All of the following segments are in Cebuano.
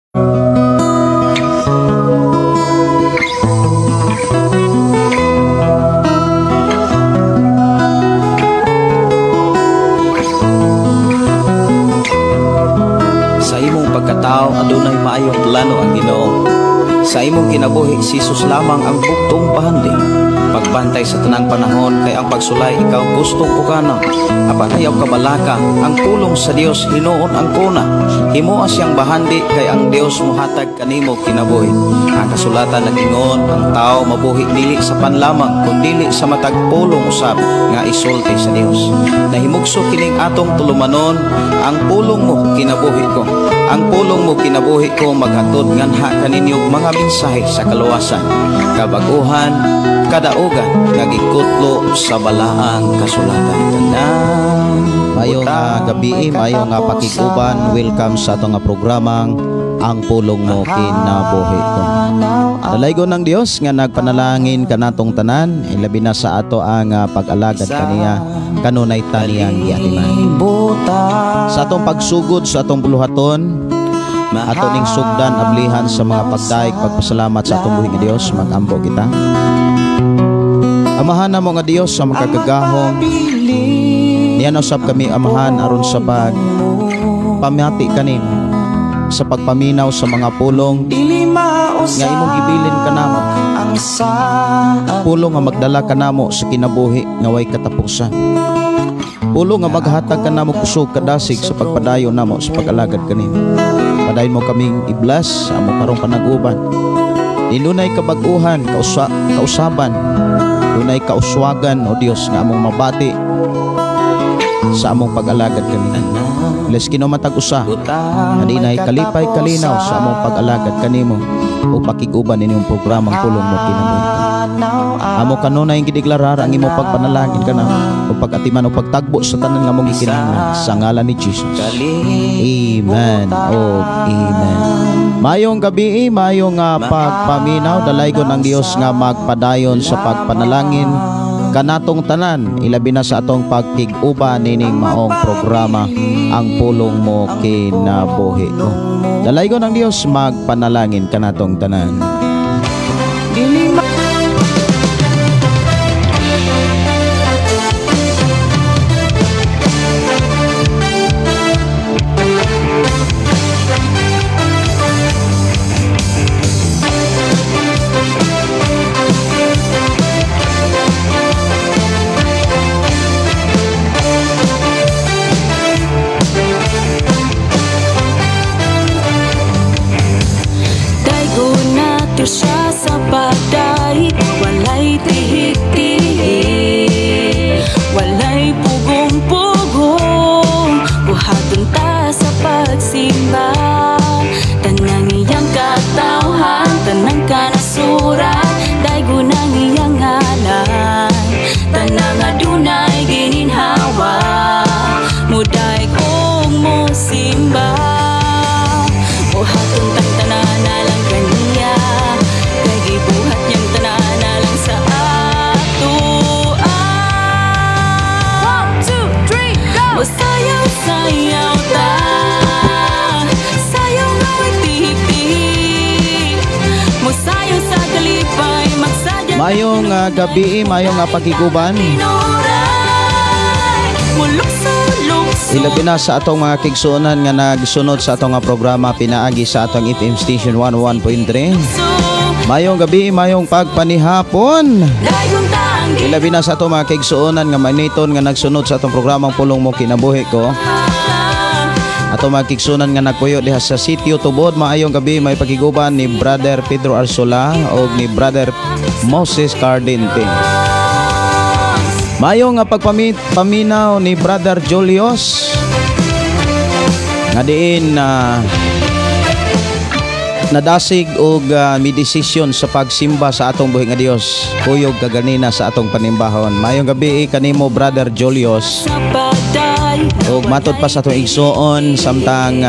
Sa imong pagkatao adunay maayong plano ang Ginoo. Sa imong kinabuhi si Jesus lamang ang bugtong bahandi. Pagbantay sa tanang panahon kay ang pagsulay ikaw gustong pukana. Apan ayaw kabalaka ang pulong sa Dios hinuon ang kuna. Himoa siyang bahandi kay ang Dios mohatag kanimo kinabuhi. Ang kasulatan nag-ingon ang tao mabuhi dili sa panlamang kundili sa matag pulong usab nga isulti sa Dios. Nahimugso kining atong tulumanon ang pulong mo kinabuhi ko. Ang pulong mo kinabuhi ko maghatod nganha kaninyo mga mensahe sa kaluwasan, kabaguhan, kadaugan nga gikutlo sa balaang kasulatan. Mayong gabi, mayong pakig-uban, welcome sa atong programang Ang Pulong Mo Kinabuhi Ko. Dalaygon ng Dios nga nagpanalangin kanatong tanan, ilabi na sa ato ang pag-alagad kaniya kanunay taniyang giatiman. Sa atong pagsugod sa atong buluhaton, ato ning sugdan ablihan sa mga pagdaig pagpasalamat sa atong buhi nga Dios, magambo kita. Amahan namo nga Dios sa makagagahom, niyan usab kami amahan aron sa pag pamati kanimo, sa pagpaminaw sa mga pulong nga imong gibilin kanamo, pulong nga magdala kanamo sa kinabuhi nga way katapusan, pulong nga maghatag kanamo kusog kadasig sa pagpadayon namo sa pag-alagad kanimo. Padayon mo kaming i-bless sa among karong panag-uban. Dinunay kabag-uhan, kausaban, dunay kauswagan o Dios nga among mabati sa among pag-alagad kanimo. Bless kinomatag usa nga dinay kalipay kalinaw sa among pag-alagad kanimo o pakig-uban inyong programang Pulong Mo Kinabuhi. Amo kanunay gideklarar ang imong pagpanalangin kanamo o pag-atiman o pagtagbo sa tanan nga among gikinahanglan sa ngalan ni Jesus. Amen o amen. Mayong gabi, mayong pagpaminaw, dalaygon ang Dios nga magpadayon sa pagpanalangin kanatong tanan, ilabi na sa atong pagkig-uban nining maong programa Ang Pulong Mo Kinabuhi Ko. Dalaygon ang Dios magpanalangin kanatong tanan. Mayong gabi, mayong pagkiguban. Ilabi na sa atong mga kigsuonan nga nagsunod sa atong programa pinaagi sa atong FM station 101.3. Mayong gabi, mayong pagpanihapon. Ilabi na sa atong mga kigsuonan nga maniton nga nagsunod sa atong programang Pulong Mo Kinabuhi Ko. Ato mga kigsuonan nga nagpuyo diha sa Sitio Tubod, maayong gabi, may pagkiguban ni Brother Pedro Arzola o ni Brother Moses Cardente. Mayong nga pagpaminaw ni Brother Julius nga diin nadasig og midesisyon sa pagsimba sa atong buhi nga Dios kuyog kaganina sa atong panimbahon. Mayong gabi kanimo Brother Julius. Og matod pa sa atong igsuon samtang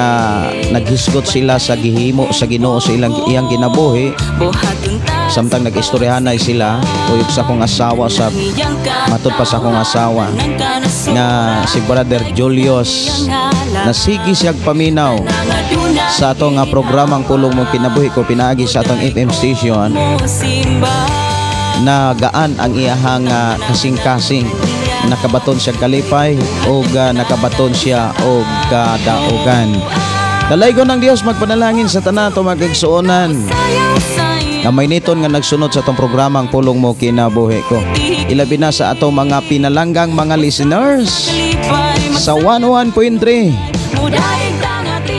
naghisgot sila sa gihimo sa Ginoo sa ilang iyang kinabuhi, samtang nag-istoryahanay sila kuyog sa akong asawa, sa matod pa sa akong asawa nga si Brother Julius nasigi siyag paminaw Sa atong programang Pulong Mo Kinabuhi Ko pinaagi sa atong FM station, na gaan ang iyahang kasing-kasing, nakabaton siya kalipay o nakabaton siya og kadaugan. Dalaygon ng Dios magpanalangin sa tanan ato magigsuonan nga may niton nga nagsunod sa atong programang Pulong Mo Kinabuhi Ko. Ilabi na sa atong mga pinalanggang mga listeners sa 101.3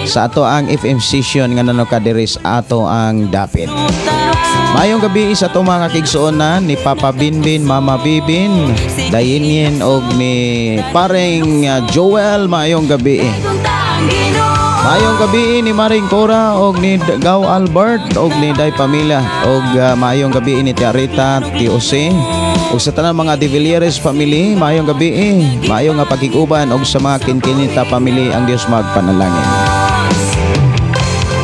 sa ato ang FM station nga nanoka diri sa ato ang dapit. Mayong gabi sa atong mga kigsuonan ni Papa Binbin, Mama Bibin, Dayinyin og ni Paring Joel, maayong gabi. Maayong gabi ni Maring Cora og ni Gaw Albert og ni Day Pamilya og maayong gabi ni Tia Rita, Tio Jose og sa tanang mga De Villieres family, maayong gabi. Maayong nga pagkiguban og sa mga Kinkinita family, ang Dios magpanalangin.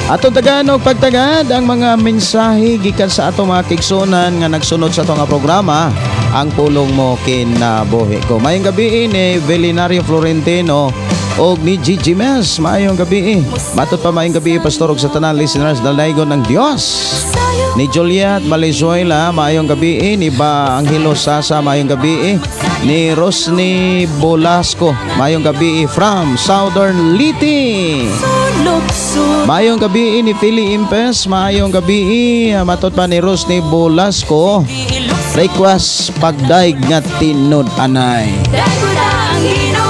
Atong tagaan og pagtagad ang mga mensahe gikan sa atong mga kigsunan nga nagsunod sa atong nga programa ang Pulong Mo Kinabuhi Ko. Maayong gabi ni Velinario Florentino og ni Gigi Mes. Maayong gabi. Matod pa, maayong gabi, pastor, og sa tanan listeners, dalaygon ng Dios. Ni Juliet Valenzuela, maayong gabi. Ni Ba Angelo Sasa, maayong gabi. Ni Rosny Bolasco, maayong gabi from Southern Leyte. Maayong gabi ni Philly Impes, maayong gabi. Matod pa ni Rosny Bolasco, request Pagdaig nga Tinud-anay. Daygon ang Ginoo.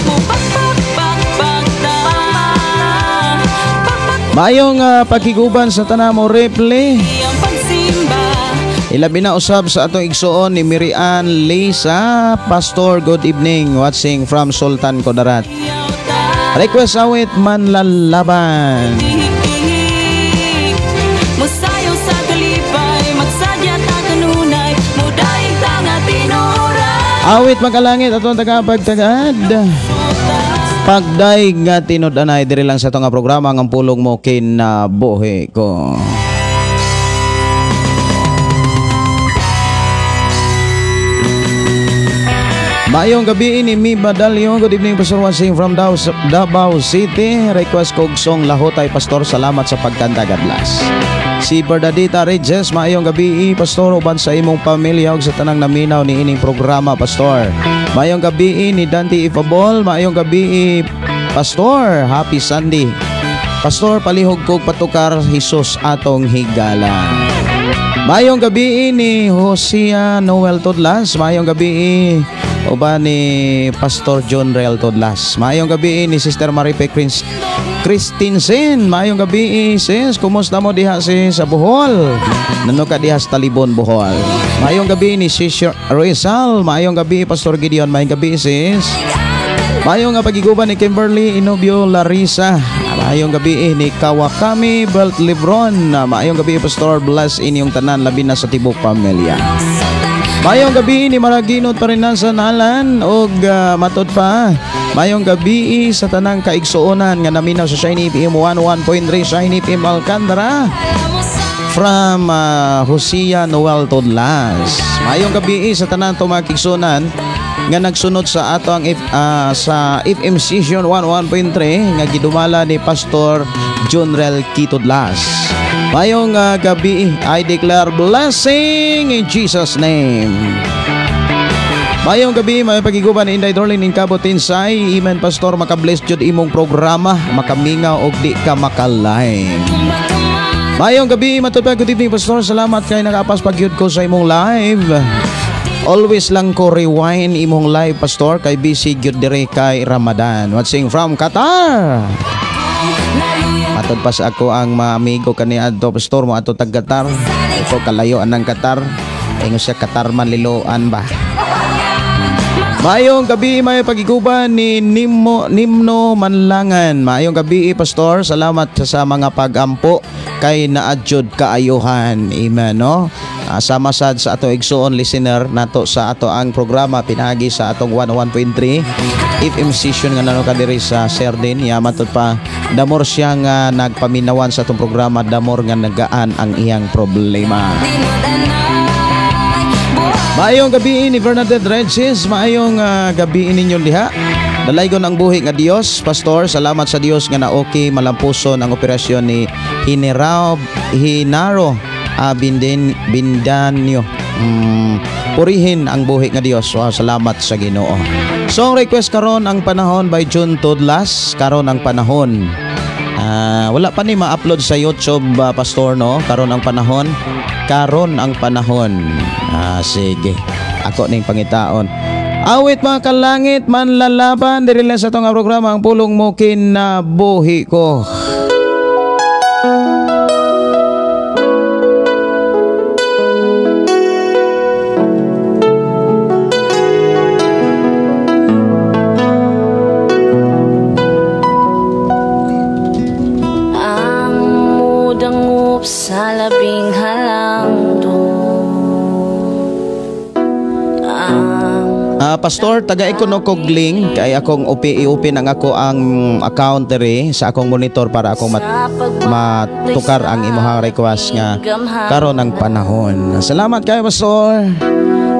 Mupakpakpakpakta. Pakpak Maayong pagkiguban sa tanang mo replay. Ang pagsimba. Ilabi na usab sa atong igsuon ni Mirian Lisa. Pastor, good evening. Watching from Sultan Kudarat. Request awit Manlalaban. Ihik-ihik. Musayaw sa kalipay. Magsadya ta kanunay. Mudaig ta nga tinuoray. Awit Magalangit, atong tagapagtagad. Pagdaig nga Tinud-anay, diri lang sa atong nga programa ang Pulong Mo Kinabuhi Ko. Maayong gabi ni Mi Badalyo. Good evening, Pastor, watching from Davao City. Request kog song Lahotay, Pastor. Salamat sa pagkanta. God bless. Si Bernadita Regis, maayong gabi, Pastor, uban sa imong pamilya ug sa tanang naminaw ni ining programa, Pastor. Maayong gabi ni Dante Ifabol, maayong gabi, Pastor. Happy Sunday. Pastor, palihog kog patukar Jesus Atong Higala. Maayong gabi ni Hosea Noel Tudlas, maayong gabi uban ni Pastor John Real Tudlas. Maayong gabi ni Sister Maripe Christinsen, maayong gabi, sis. Kumusta mo diha si sa Bohol? Nano ka diha sa Talibon, Bohol? Maayong gabi ni Sister Rizal, maayong gabi, Pastor Gideon, maayong gabi, sis. Maayong nga pagiguban ni Kimberly Inobio Larissa. Maayong gabi ni Kawakami Belt Lebron. Maayong gabi, Pastor, bless inyong tanan labi na sa tibok pamilya. Maayong gabi ni Maraginot pa rin sa nalan og matod pa. Maayong gabi sa tanang kaigsuonan nga naminaw sa Shiny FM 101.3 Shiny FM Alcantara from Hosea Noel Tudlas. Maayong gabi sa tanang tumakigsuonan nga nagsunod sa ato ang sa FM Station 11.3 nga gidumala ni Pastor Junrel Kitudlas. Maayong gabi, I declare blessing in Jesus' name. Maayong gabi, may pagiguban ni Inday Dorlin in Cabo Tinsay. Amen, Pastor, makabless jud imong programa, makamingaw og di ka makalain. Maayong gabi, matod pa, good evening, Pastor. Salamat kay nakaapas pagyud ko sa imong live. Always lang ko rewind imong live, Pastor, kay busy gyud dire kay Ramadan. Watching from Qatar. Matod pa sa ako ang mga amigo kani adto, Pastor, mo ato tag Qatar. Ito kalayo anang Qatar. Ingon siya Qatar man liloan ba. Maayong gabi, may pagiguban ni Nimo, Nimno Manlangan. Maayong gabi, Pastor. Salamat sa mga pagampo kay naadjud kaayuhan. Amen, no? Sama sad sa ato igsuon listener nato sa ato ang programa pinaagi sa atong 101.3 FM station nga nano ka diri sa Serdin. Ya matod pa damor siya nga nagpaminawan sa atong programa, damor nga nagaan ang iyang problema. Maayong gabi ni Bernadette Regis, maayong gabi ninyo diha. Dalaygon ang buhi nga Dios, Pastor. Salamat sa Dios nga na okay malampuson ang operasyon ni Hinaro Bindanyo. Purihin ang buhi nga Dios. Wow, salamat sa Ginoo. Song request karon ang panahon by June Tudlas. Karon ang panahon. Wala pa ni ma-upload sa YouTube, Pastor, no? Karon ang panahon. Karon ang panahon. Sige. Ako ning pangitaon. Awit mga kalangit manlalaban diri lang sa atong programa ang pulong mo kinabuhi ko. Ang mudangup sa labing halangdon. Pastor, taga ikuno kog link kay akong i-open ang ako ang account diri sa akong monitor para akong matukar ang imong request nga karon ang panahon. Salamat kayo, Pastor.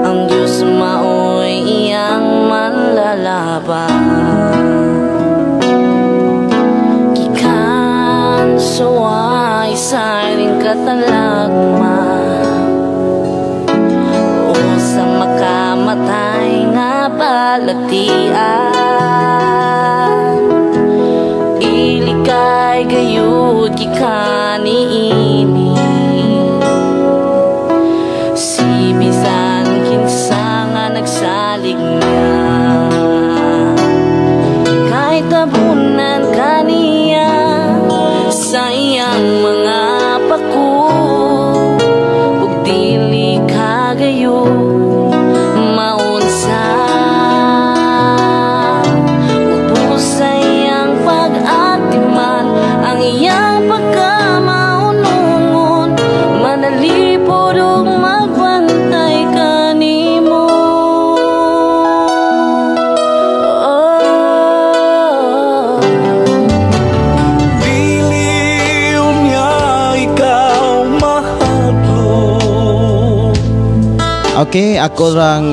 Ang Diyos maoy iyang manlalaban. Gikan suway sa iring katalagman o sa makamatay nga balatian. Ilikay gayud gikan niini. Si bisan kinsa nga nagsalig niya, kahit tabunan kaniya sa iyang mga pako, ug dili kagayo maunsa. Ubos sa iyang pag-atiman ang iyang pagkamaunungon, manalipod ug magbantay kanimo. Oh. Dili niya ikaw mahadlok. Okay, ako lang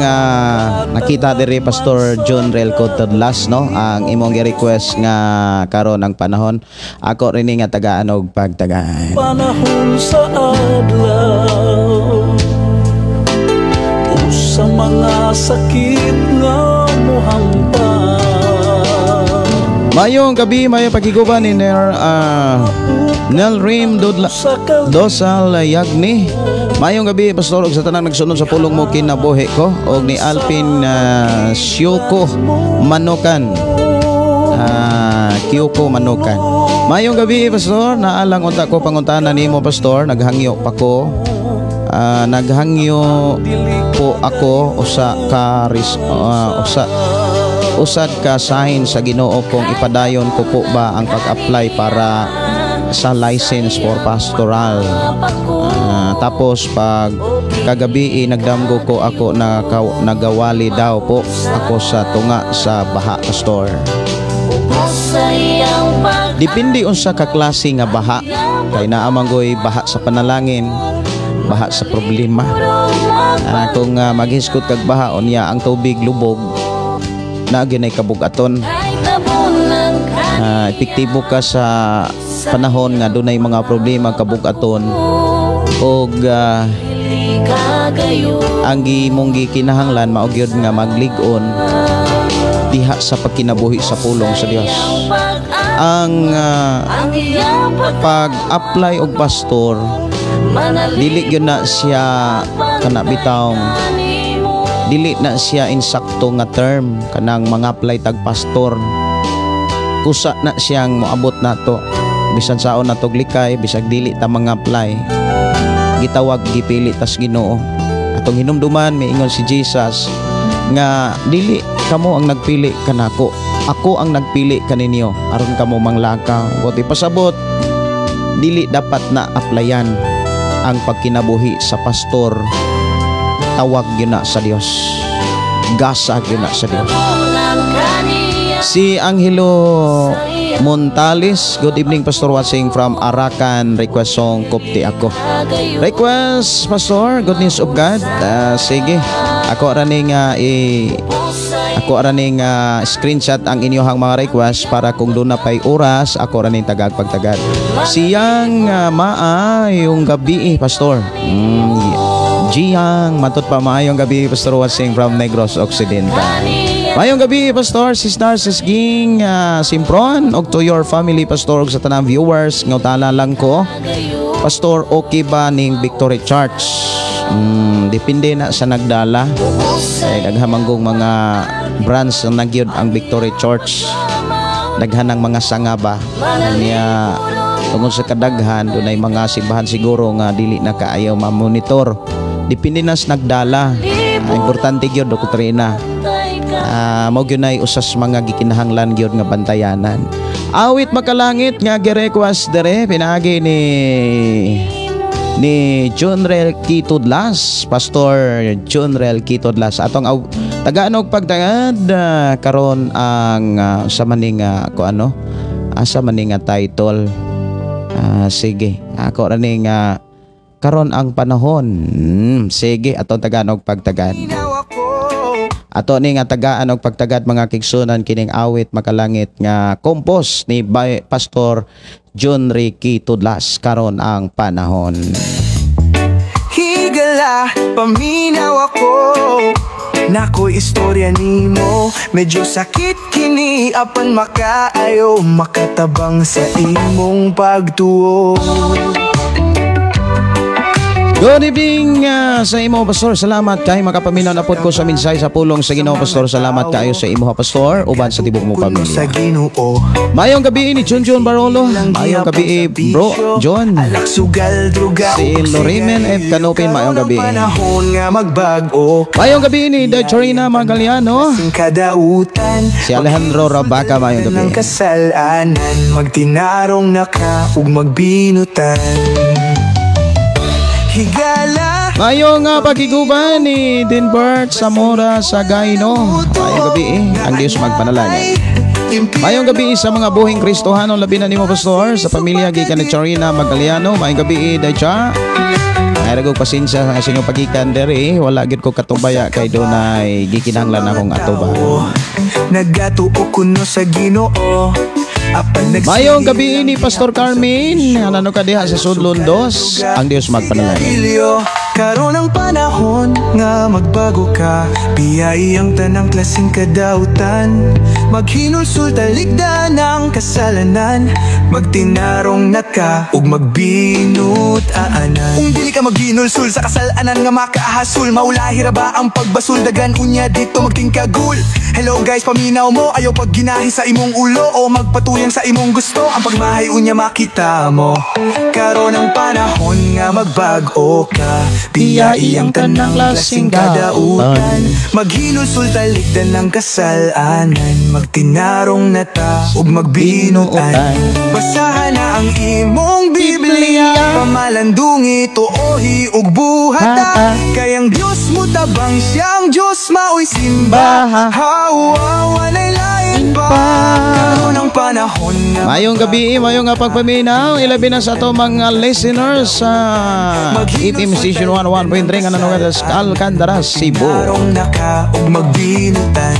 nakita diri Pastor John Relco Tudlas, no, ang imong gi-request nga karon ang panahon. Ako rin nga tagaan og pagtagaan. Panahon sa adlaw o sa mga sakit nga mohampa. Mayong gabi, mayo pagiguban ni Nel Rim Dosal Yagni. Mayong gabi, Pastor, og sa tanang nagsunod sa pulong mo kinabuhi ko, og ni Alpin Siyoko Manukan. Kyoko Manukan. Mayong gabi, Pastor, naalang unta ko pangutana nimo, Pastor, naghangyo pa ko. Naghangyo po ako usa ka usad ka sign sa Ginoo kung ipadayon ko po ba ang pag-apply para sa license for pastoral. Tapos pag kagabi nagdamgo ko ako na nagawali daw po ako sa tunga sa baha, Pastor. Depende unsa ka klase nga baha, kay naa man goy baha sa panalangin, baha sa problema. Kung maghisgot kag baha unya ang tubig lubog, na ginay kabugaton. Epektibo ka sa panahon nga dunay mga problema kabugaton og ang imong gikinahanglan mao gyud nga maglig-on diha sa pagkinabuhi sa pulong sa Dios. Ang pag-apply og pastor dili gyud na siya kana bitawng dili na siya insakto nga term kanang mga apply tag pastor. Kusa na siyang moabot nato bisan saon natog likay, bisag dili ta mga apply, gitawag gipili tas Ginoo. Atong hinumduman miingon si Jesus nga dili kamo ang nagpili kanako, ako ang nagpili kaninyo aron kamo manglakaw. Buti pasabot dili dapat na applyan ang pagkinabuhi sa pastor. Tawag yun na sa Dios, gasa yun na sa Dios. Si Angelo Montales. Good evening, Pastor, watching from Arakan. Request song, Kupti Ako. Request, Pastor, Good News of God. Sige. Ako ra ning screenshot ang inyong mga request para kung doon na pa'y oras, ako ra ning tagag pagtagad. Siyang maayong gabi, Pastor. Giang, matut pa, maayong gabi, Pastor, watching from Negros Occidental. Maayong gabi, Pastor, Sister, Sis Ging, Simpron, og to your family, Pastor, og sa tanang viewers, ngutana lang ko. Pastor, okay ba ning Victory Church? Depende na sa nagdala. Kay daghan manggong mga branch na nagyod ang Victory Church. Daghan ng mga sanga ba. Nya tungod sa kadaghan, dunay mga simbahan siguro nga dili na kaayo ma-monitor. Depende na sa nagdala. Ang importante gyud doktrina. Mao gyud nay usas mga gikinahanglan gyud nga bantayanan. Awit Makalangit nga girequest dere pinaagi ni Junrel Kitudlas, Pastor Junrel Kitudlas. Atong tagaan og pagtagad, karon ang sa maning ko ano asa maning nga title. Sige, ako ra ning karon ang panahon. Sige, atong tagaan og pagtagad. Ato ni nga tagaan og pagtagad, mga kigsunan, kining Awit Makalangit nga compose ni by Pastor John Ricky Tudlas, Karon ang Panahon. Higala, paminaw ako. Nako'y istorya nimo. Medyo sakit kini, apan makaayo, makatabang sa imong pagtuo. Good evening sa imo, Pastor. Salamat kay makapaminaw na pod ko sa mensahe sa pulong sa Ginoo, Pastor. Salamat kaayo sa imo, Pastor, uban sa tibok mo Kuno sa pamilya. Ginoo. Mayong gabi ni Junjun Barolo. Mayong gabi, bro John. Alak, sugal, druga Si ug Lorimen F. sigarilyo. Canopin, maayong gabi. Karon ang panahon nga magbag-o. Mayong gabi ni Dacharina Magaliano. Kasing kadautan. Si Alejandro Rabaca, maayong gabi. Ng kasalanan. Magtinarong na ka ug magbinutan. Higala. Mayong pagiguban ni Dinbert Zamora Sagayno. Mayong gabi eh. Ang Diyos magpanalangin. Mayong gabi sa mga buhing Kristohano, labi na nimo, Pastor, sa pamilya gikan ni Charina Magaliano. Mayong gabi, Daycha. Ay ragog pasensya sa inyong pagikan dere, wala gyud ko katumbaya kay dunay gikinahanglan akong atubang. Nagatuo kuno sa Ginoo. Apan Mayong gabi ni Pastor Carmen, ano ka diha sa Sudlon Dos, ang Diyos magpanalangin. Sigarilyo. Karon ang panahon nga magbago ka. Biyai ang tanang klaseng kadautan. Maghinulsul, talikdan ang kasalanan. Magtinarong na ka ug magbinut-aanan. Kung dili ka maghinulsul sa kasalanan nga makaahasul, maulahi ra ba ang pagbasol? Dagan unya dito magtingkagul. Hello guys, paminaw mo. Ayaw pagginahi sa imong ulo o magpatuyang sa imong gusto. Ang pagmahay unya makita mo. Karon ang panahon nga magbag-o ka. Biyai ang tanang klaseng kadautan. Maghinulsul, talikdan ng kasalanan. Magtinarong na ta ug magbinutan. Basahan na ang imong Biblia. Pamalandungi, tuohi ug buhata. Kay ang Diyos mo tabang siyang Diyos maoy simba. Hawa, walay lain pa. Karon ang panahon nga Mayong gabi, mayong nga pagpaminaw, ilabi na sa ato mga listeners sa FM Station 101.3 nga nanonood sa Alcantara, Cebu. Tinarong na ka ug magbinutan.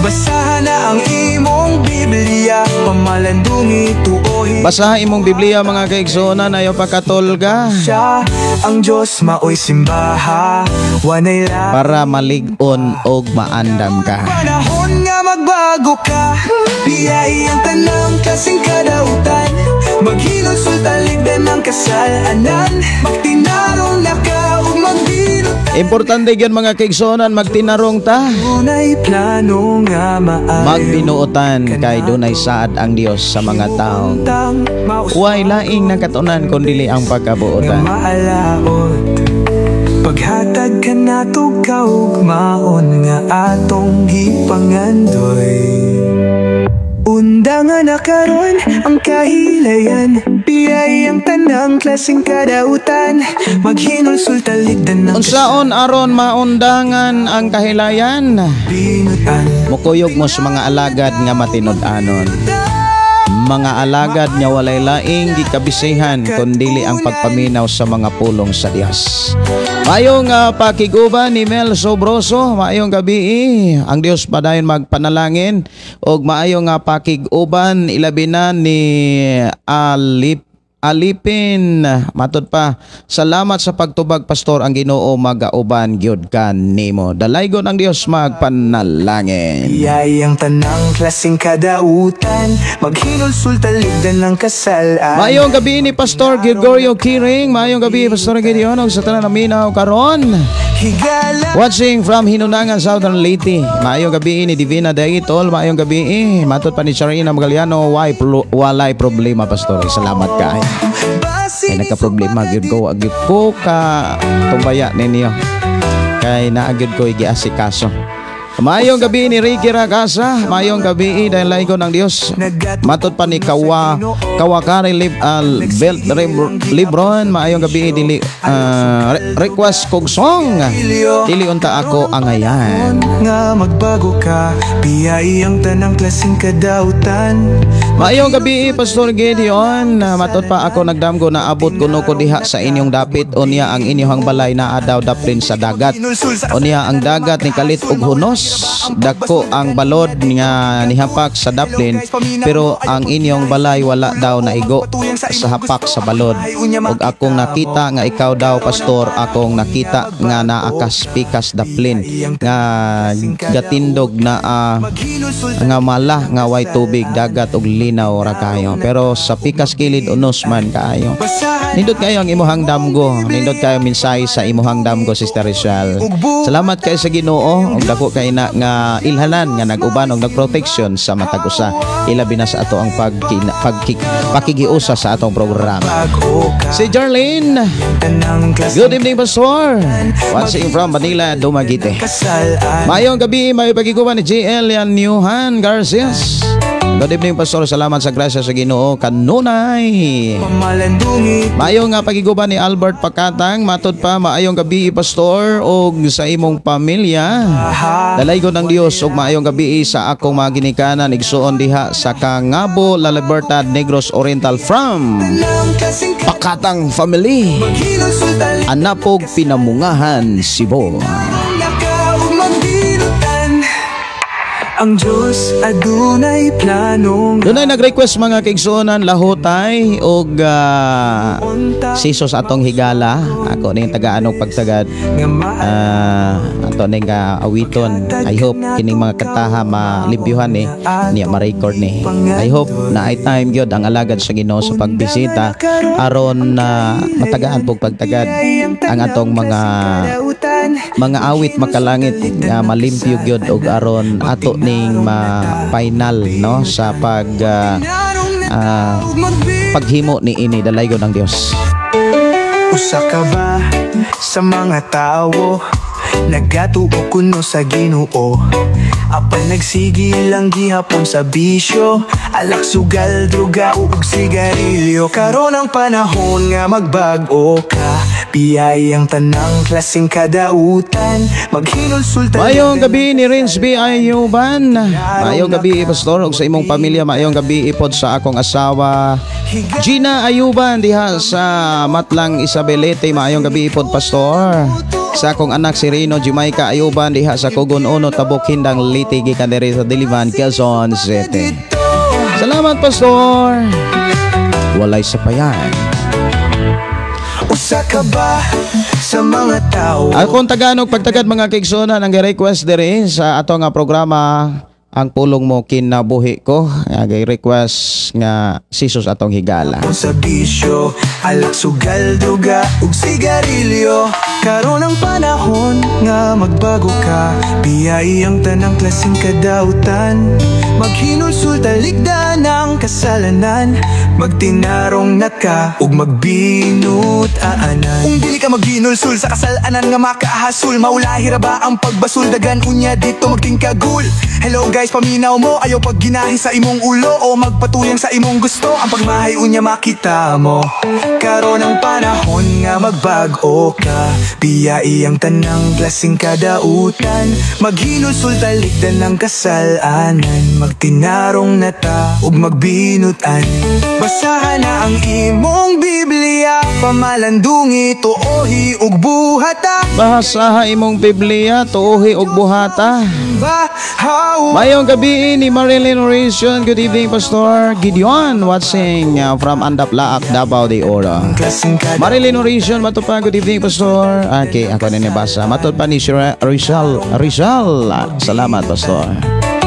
Basahan na ang imong Biblia. Pamalandungi, tuohi. Basaha imong Biblia, mga kaigsuonan, ayaw pakatulga. Siya ang Diyos maoy simbaha. Wanay lain Para malig-on og maandam ka. panahon nga magbago ka. Biyai ang tanang klaseng kadautan. Maghinulsul, talikdan ng kasalanan. Magtinarong na ka ug magbinutan. Importante gyud, mga kaigsuonan, magtinarong ta. Dunay plano nga maayo. Magbinuotan kay dunay saad ang Dios sa mga taong way laing nakatunan kundili ang nga pagkabuotan. Maalaot. Paghatag ka nato kaugmaon nga atong gipangandoy. Unda nga nakaron ang kahilayan. Biyay ang tanang klaseng kadautan. Maghinulsul, talikdan ng Unsaon aron maundangan ang kahilayan? binutan. Mukuyog mo sa mga alagad nga matinud-anon. Mga alagad nga walay laing gikabisihan kundili ang pagpaminaw sa mga pulong sa Dios. Maayong pakiguban ni Mel Sobroso, maayong gabi. Ang Dios padayon magpanalangin og maayong pakiguban ilabi na ni Alip Alipin. Matod pa, salamat sa pagtubag, pastor. Ang Ginoo magauban gyud kanimo. Dalaygon ang Dios magpanalangin. Iyay ang tanang klaseng kadautan. Maghinulsul taligdan ng kasalan. Maayong gabi ni Pastor Gregorio Kiring. Maayong gabi, Pastor Gideon, ug sa tanan naminaw karon. Higala. Watching from Hinunangan, Southern Leyte. Maayong gabi ni Divina Daitol. Maayong gabi. Matod pa ni Charina Magaliano, why walay problema, Pastor. Salamat kay. Ay nagka-problema gyud ko, gyud ko ka tumbaya ninyo. Kay naa gyud ko giasikaso. Maayong gabi ni Ricky Ragasa. Maayong gabi dahil laygon ng Dios. Matod pa ni Kawakari Lib, Belt Libron. Maayong gabi, dili request kog song. Dili unta ako angayan. Nga magbago ka. Biyay ang tanang klaseng kadautan. Maayong gabi, Pastor Gideon. Matod pa, ako nagdamgo na abot kuno ko diha sa inyong dapit. Unya ang inyong balay naa daw daplin sa dagat. Unya ang dagat ni kalit og hunos. Dako ang balod nga nihapak sa daplin, pero ang inyong balay wala daw naigo sa hapak sa balod. Ug akong nakita nga ikaw daw, pastor, akong nakita nga naa kas pikas daplin nga gatindog na nga mala nga way tubig, dagat ug linaw ra kayo, pero sa pikas kilid unos man kaayo. Nindot kayo ang imuhang damgo. Nindot kayo mensahe sa imuhang damgo, Sister Richelle. Salamat kay sa Ginoo ug dako kay na nga ilhanan nga nag-uban og nagproteksyon sa matag usa, ilabi na sa ato ang pakigiusa sa atong programa. Bago ka. Si Jarlene. Tanang klaseng Good evening, Pastor. Watching from Manila, Dumaguete. Kasalan. Maayong gabi, may pagiguban ni JL Yan Newhan Garcias. Good evening, Pastor. Salamat sa grasya sa Ginoo kanunay. Pamalandungi. Maayong nga pagiguban ni Albert Pakatang. Matod pa, maayong gabi, Pastor, og sa imong pamilya. Dalaygon ng Dios og maayong gabi sa akong mga ginikanan igsuon diha sa Kangabo, La Libertad, Negros Oriental from Tanang klaseng Pakatang family. Maghinulsul taligdan. Anapog, Pinamungahan, Cebu. Naka ug magbinutan. Ang Diyos adunay planong Dunay nag-request, mga kaigsuonan, lahutay og Si Jesus atong higala. Ako ning tagaan og pagtagad. Nga Ato ning awiton. I hope kining mga kantaha malimpyuhan ni niya, ma-record ni. I hope na ay time gyud ang alagad sa Ginoo sa pagbisita aron na matagaan pog pagtagad ang atong mga awit makalangit nga malimpyo gyud og aron ato ning ma-final, no, sa paghimo ni ini. Dalaygon ng Dios. Usa ka ba sa mga tawo nagatuo kuno sa Ginoo, apan nagsige lang gihapon sa bisyo, alak, sugal, droga ug sigarilyo? Karon ang panahon nga magbag-o ka. Biyay ang tanang klaseng kadautan. Maghinulsul. Maayong gabi ni Rins B. Ayuban. Maayong gabi, Pastor, ug sa imong pamilya. Maayong gabi ipod sa akong asawa Gina Ayuban diha sa Matlang, Isabelete. Maayong gabi ipod, Pastor. Sa akong anak si Rino Jamaica Ayuban diha sa Kugon Uno, Tabok, Hindang, Leyte, gikan diri sa Diliman, Quezon City. Salamat, Pastor. Walay sapayan. Usa ka ba sa mga tao? Akong taganog pagtagad, mga kaigsuonan, ang request diri sa ato nga programa, Ang Pulong Mo Kinabuhi Ko. Ang request nga Si Jesus atong higala. Sa bisyo, alak, sugal, droga ug sigarilyo. Karon ang panahon nga magbago ka. Biyay ang tanang klaseng kadautan. Maghinulsul taligdan ang kasalanan. Magtinarong na ka ug magbinut-aanan. Kung dili ka maghinulsul sa kasalanan nga makaahasul, maulahi ra ba ang pagbasul? Dagan unya dito magtingkagul. Hello guys. guys, paminaw mo. Ayaw pag ginahi sa imong ulo o magpatuyang sa imong gusto. Ang pagmahay unya makita mo. Karon ang panahon nga magbag-o ka. Biyai ang tanang klaseng kadautan. Maghinulsol talikdan ng kasalanan. Magtinarong na ta ug magbinutan. Basahan na ang imong Biblia. Pamalandungi, tuohi ug buhata. Basaha imong Biblia, tuohi ug buhata. Bahaw. Mayong gabi ni Marilyn Horation. Good evening, Pastor Gideon, watching from Andap Laak, Davao de Oro. Klaseng kadautan. Marilyn Horation, mato pa. Good evening, Pastor. Okay, ako na nibasa. Matod pa ni Shira Rizal. Rizal. Salamat, Pastor.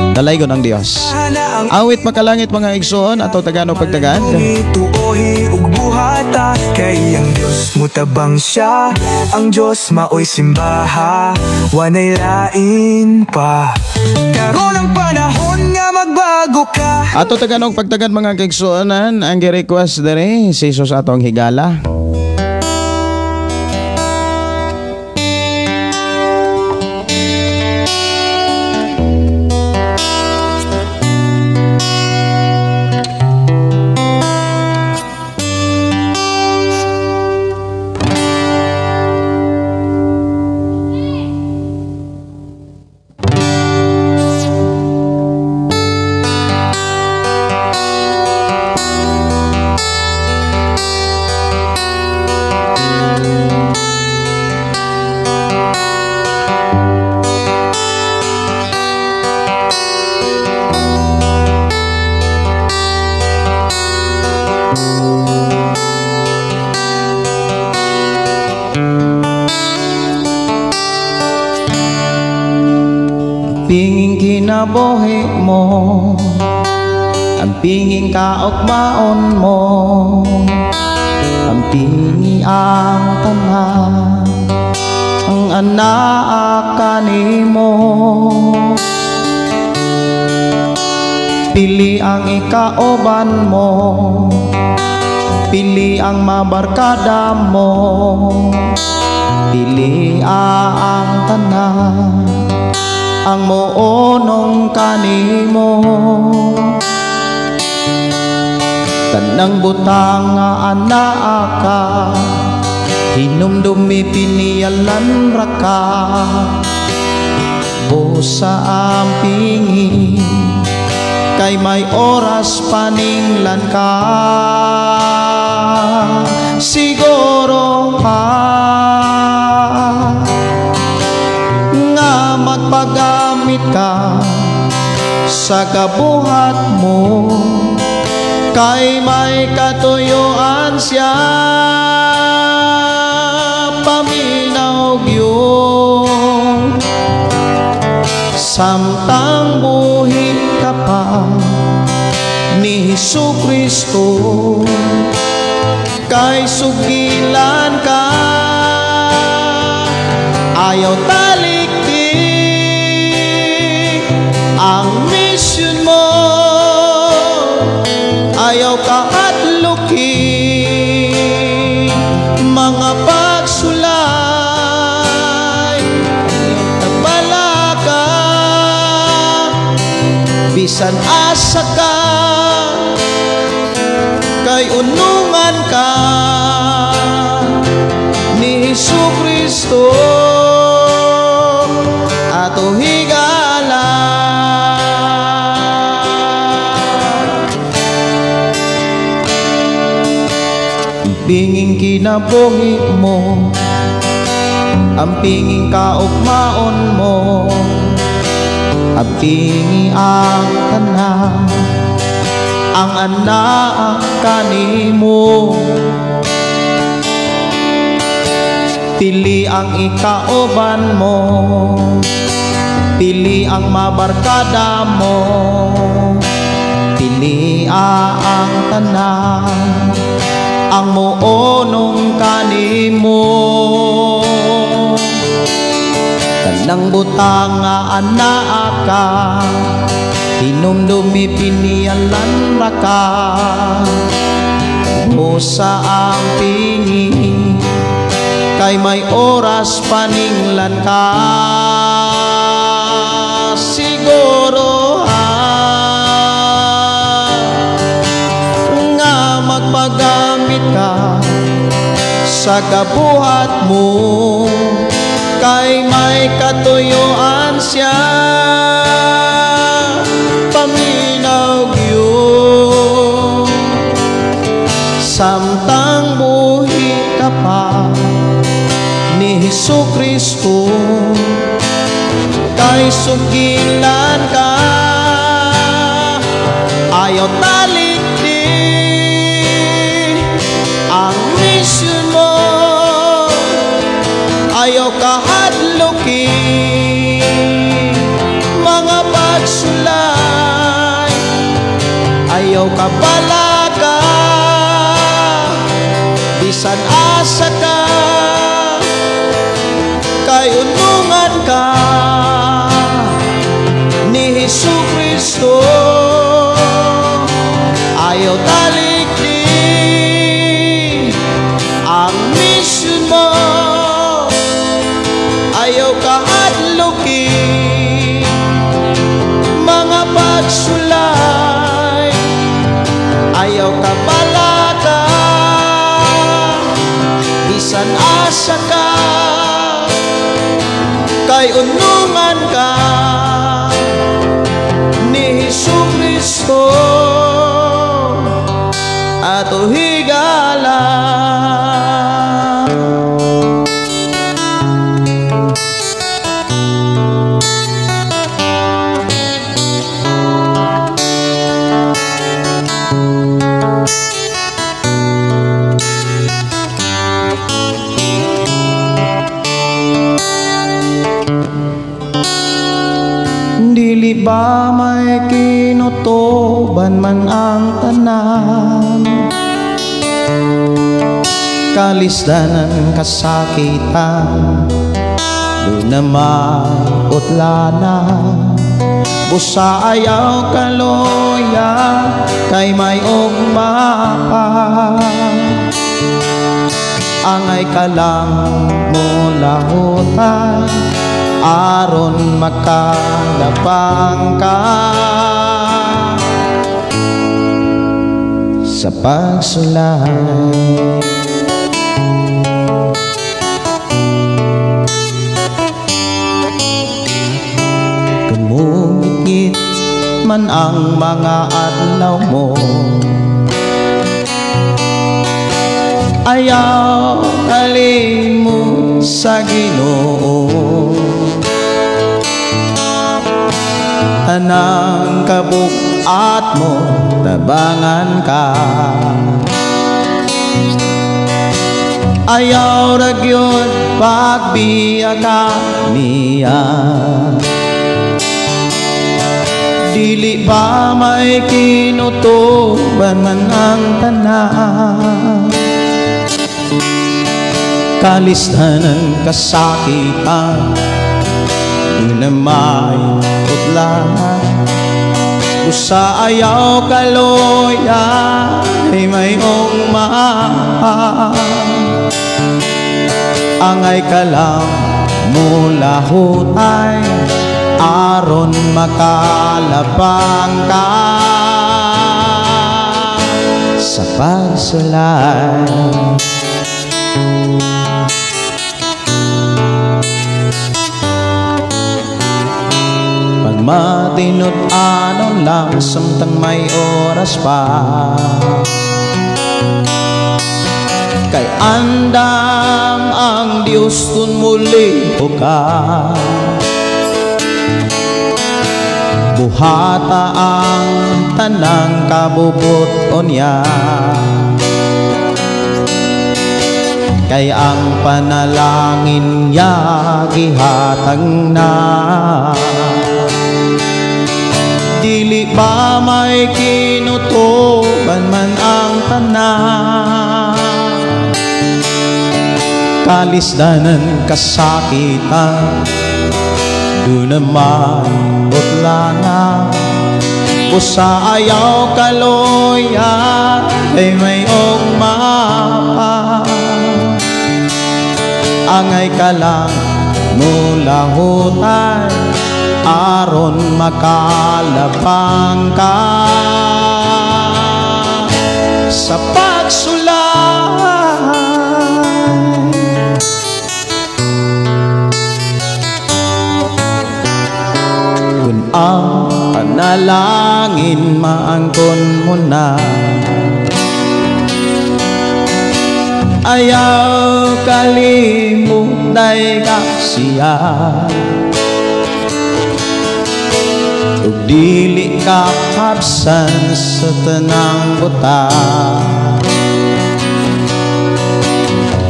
Dalaygon ang Dios. Na ang Awit makalangit mga igsoon ato tagano pagtagad. Tuohi ug buhata. Kay ang Diyos mutabang siya. Ang Diyos maoy simbaha. Wanay lain pa. Karon ang panahon nga magbago ka. Ato taganong pagtagad mga kaigsuonan, ang gi-request diri si Jesus atong higala. Pinging kinabuhi mo, ang pinging kaugmaon mo, ang pingi ang tanan, ang anak kanimo. Pili ang ikauban mo, pili ang mabarkada mo, pili ang tanan, ang moonong kanimo. Tanang butang nga anaa ka, hinumdumi piniyalan ra ka. Busa ang pingi, kay may oras paninglan ka. Siguro ka nga magpagamit ka sa kabuhat mo, kay may katuyuan siya. Paminaw gyud samtang buhi ka pa ni Hesus Kristo, kay sugilan ka, ayaw talikdi ang mission mo, ayaw kahadlukin mga pagsulay, balaka bisan asa ka, kay unungan ka ni Hesus Kristo ato higala. Pinging kinabuhi mo, ang pinging kaugmaon mo, ang pingi ang tanan, ang anak kanimo. Pili ang ikauban mo, pili ang mabarkada mo, pili ang tanan, ang moonong kanimo. Tanang butang nga anaa ka, hinumdumi piniyalan ra ka. Busa ang pingi, kay may oras paninglan ka. Siguro ha Magamit ka sa kabuhat mo, kay may katuyuan siya. Paminaw gyud samtang buhi ka pa ni Hesus Kristo, kay sugilan ka, ayaw talikdi ang mission mo, ayaw kahadluki mga pagsulay, ayaw ka balaka bisan asa ka, kay unungan ka ni Hesus Kristo. Ayaw talikdi ang mission mo, ayaw kahadluki mga pagsulay, ayaw ka balaka bisan asa ka, kay unungan ka ni Hesus Kristo. Ato higala. Dili ba may kinutuban man ang tanan, kalisdanan kasakitan, doon na may utlana, busa ayaw kaloya, kay may ugma pa. Angay ka lang mulahutan, aron makalabang ka sa pagsulay. Kumungit man ang mga adlaw mo, ayaw kalimot sa Ginoo. Tanang kabukat mo, tabangan ka, ayaw ra gyud pagbiya ka niya. Dili ba may kinutuban man ang tanan, kalistanan kasakitan, di na may utlanan, busa ayaw kaloya, ay may ugma. Angay ka lang mulahutay, aron makalabang ka sa pagsulay. Pagmatinud-anon lang samtang may oras pa, kay andam ang Diyos tun muli ka. Buhata ang tanang kabubuton niya, kay ang panalangin niya gihatag na. Dili ba may kinutuban man ang tanan, kalisdanan kasakitan, doon na may utlana, busa ayaw kaloya, ay may ugma pa. Angay ka lang mulahutan, aron makalabang ka sa sa pagsulay. Kung ang panalangin maangkon mo na, ayaw kalimutay ka siya. Ug dili ka kabsan sa tanang buta.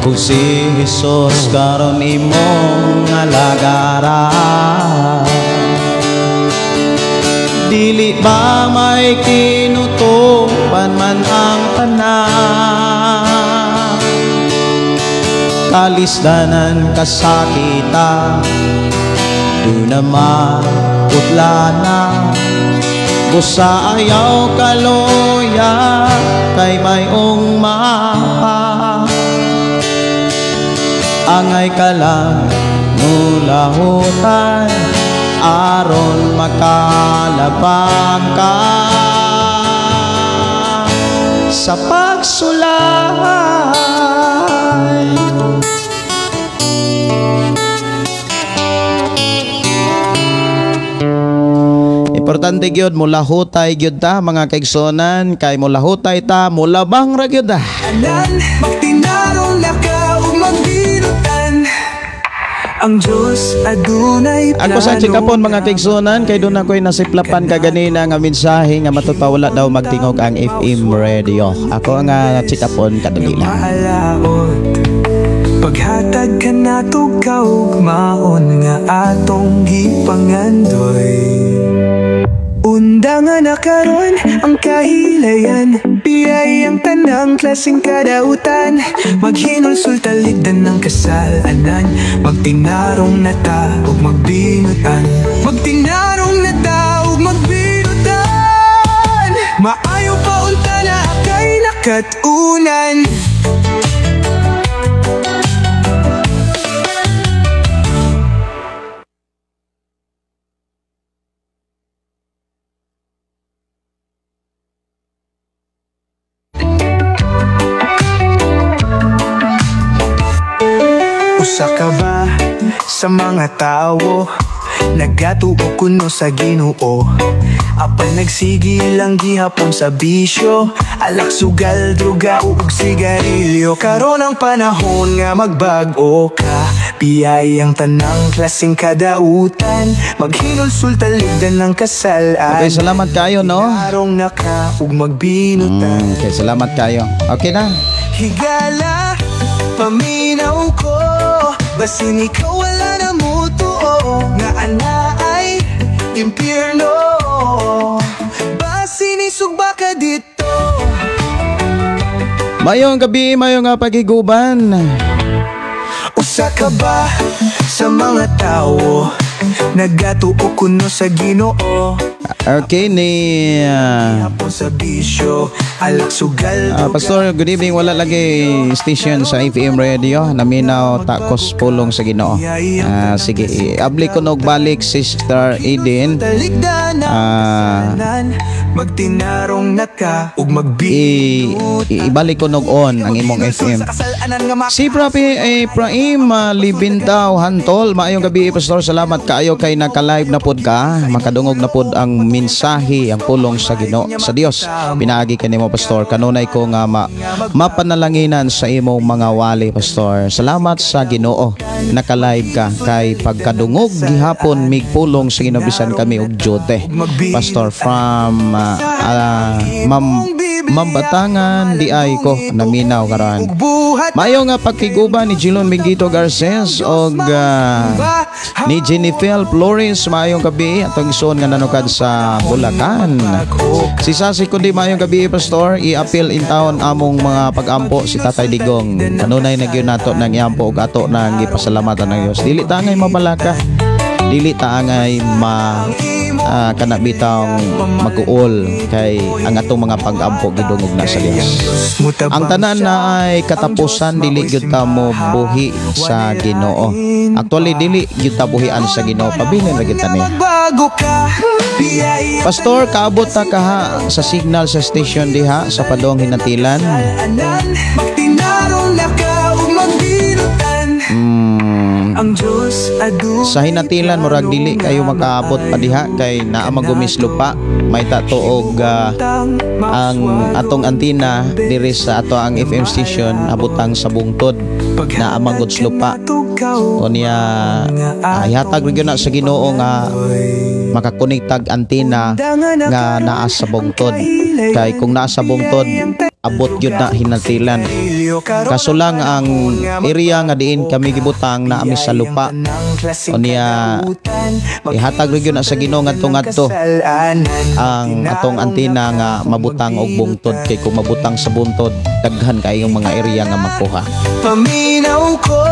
Kung si Jesus karon imong alagaran, dili ba may kinutuban man ang tanan? Kalisdanan kasakitan, do naman putlana, busa ayaw kaloya kay mayong mapa. Angay ka lang mulahutan aron makalabang ka sa pagsulay. Importante gyud mulahutay gyud ta mga kaigsuonan, kay mulahutay ta mulabang ra gyud ta. Magtinarong na ka ug magbinutan, ang Diyos adunay plano. Ako sa chikapon mga kaigsuonan, kay doon ako'y nasiplapan kaganina nga mensahe nga matutawala daw magtingog ang FM radio. Ako nga chikapon kadali lang. Paghatag ka na kaugmaon nga atong gipangandoy. Unda nga nakaron ang kahilayan, biyay ang tanang klaseng kadautan. Maghinulsul talikdan ng kasalanan, magtinarong na ta ug magbinutan. Magtinarong na ta ug magbinutan. Maayo pa unta na kay nakatunan. Usa ka ba sa mga tao nagatuo kuno sa Ginoo, apan nagsige lang gihapon sa bisyo, alak, sugal, droga ug sigarilyo. Karon ang panahon nga magbag-o ka, biyay ang tanang klaseng kadautan. Maghinulsul talikdan ng kasalan. Okay, salamat kayo, no? Arong naka ug magbinutan. Okay, salamat kayo. Okay na. Higala, paminaw ko, basin ikaw wala na mutuo, nga ana ay impyerno, basin isugba ka dito. Mayong gabi, mayong nga pagiguban. Usa ka ba sa mga tao nagatuo kuno sa Ginoo? Okay, ni Pastor, good evening. Wala lagi station sa FM radio. Naminaw takos pulong sa Ginoo. Sige, abli ko nog balik Sister Eden. Ibalik ko nog on ang imong FM. Si Profi Ephraim Libintaw Hantol, maayong gabi Pastor, salamat kaayo kay naka-live na pod ka. Makadungog na pod ang mensahe, ang pulong sa Ginoo, sa Dios. Pinaagi kanimo Pastor, kanunay ko nga mapanalanginan sa imong mga wali Pastor. Salamat sa Ginoo naka-live ka kay pagkadungog gihapon mig pulong sa Ginoo bisan kami og jute. Pastor from Mambatangan di ay ko naminaw karon. Mayo nga pagkiguban ni Jilon Mingito Garces og ni Jennifer Flores, maayong gabi atong isuon nga nanukad sa Bulacan. Si Sasi kundi maayong gabi Pastor, i-appeal in town among mga pag-ampo si Tatay Digong. Kanunay na gyud nato nang iampo og ato nang gipasalamatan ng Dios. Dili ta angay mabalaka, dili ta angay ma kanabitang mag-uol kay ang atong mga pag-ampo gidungog na sa Dios. Ang tanan na ay katapusan, dili gyud ta mo buhi sa Ginoo. Actually dili gyud ta buhian sa Ginoo, pabilin ra gyud ta niya. magbago ka. Biyaya. Pastor, kaabot ta kaha sa signal sa station diha sa Padong Hinatilan. Anan, magtinarong na ka ug magbinutan. Ang Diyos adunay Sa Hinatilan murag dili kayo makaabot pa diha kay naa magumis lupa. May tato og ang atong antina diri sa ato ang FM station abutang sa bungtod na amagod lupa. O niya ihatag rin gyud na sa Ginoo nga makakonektag antina nga naa sa bungtod. Kay kung naa sa bungtod, abot gyud na Hinatilan. Kaso lang ang area nga diin kami gibutang naa mi sa lupa. O niya ihatag rin gyud na sa Ginoo ngadto ngadto ang atong antina nga mabutang og bungtod, kay kung mabutang sa bungtod, daghan kayong mga area nga makuha. Paminaw ko,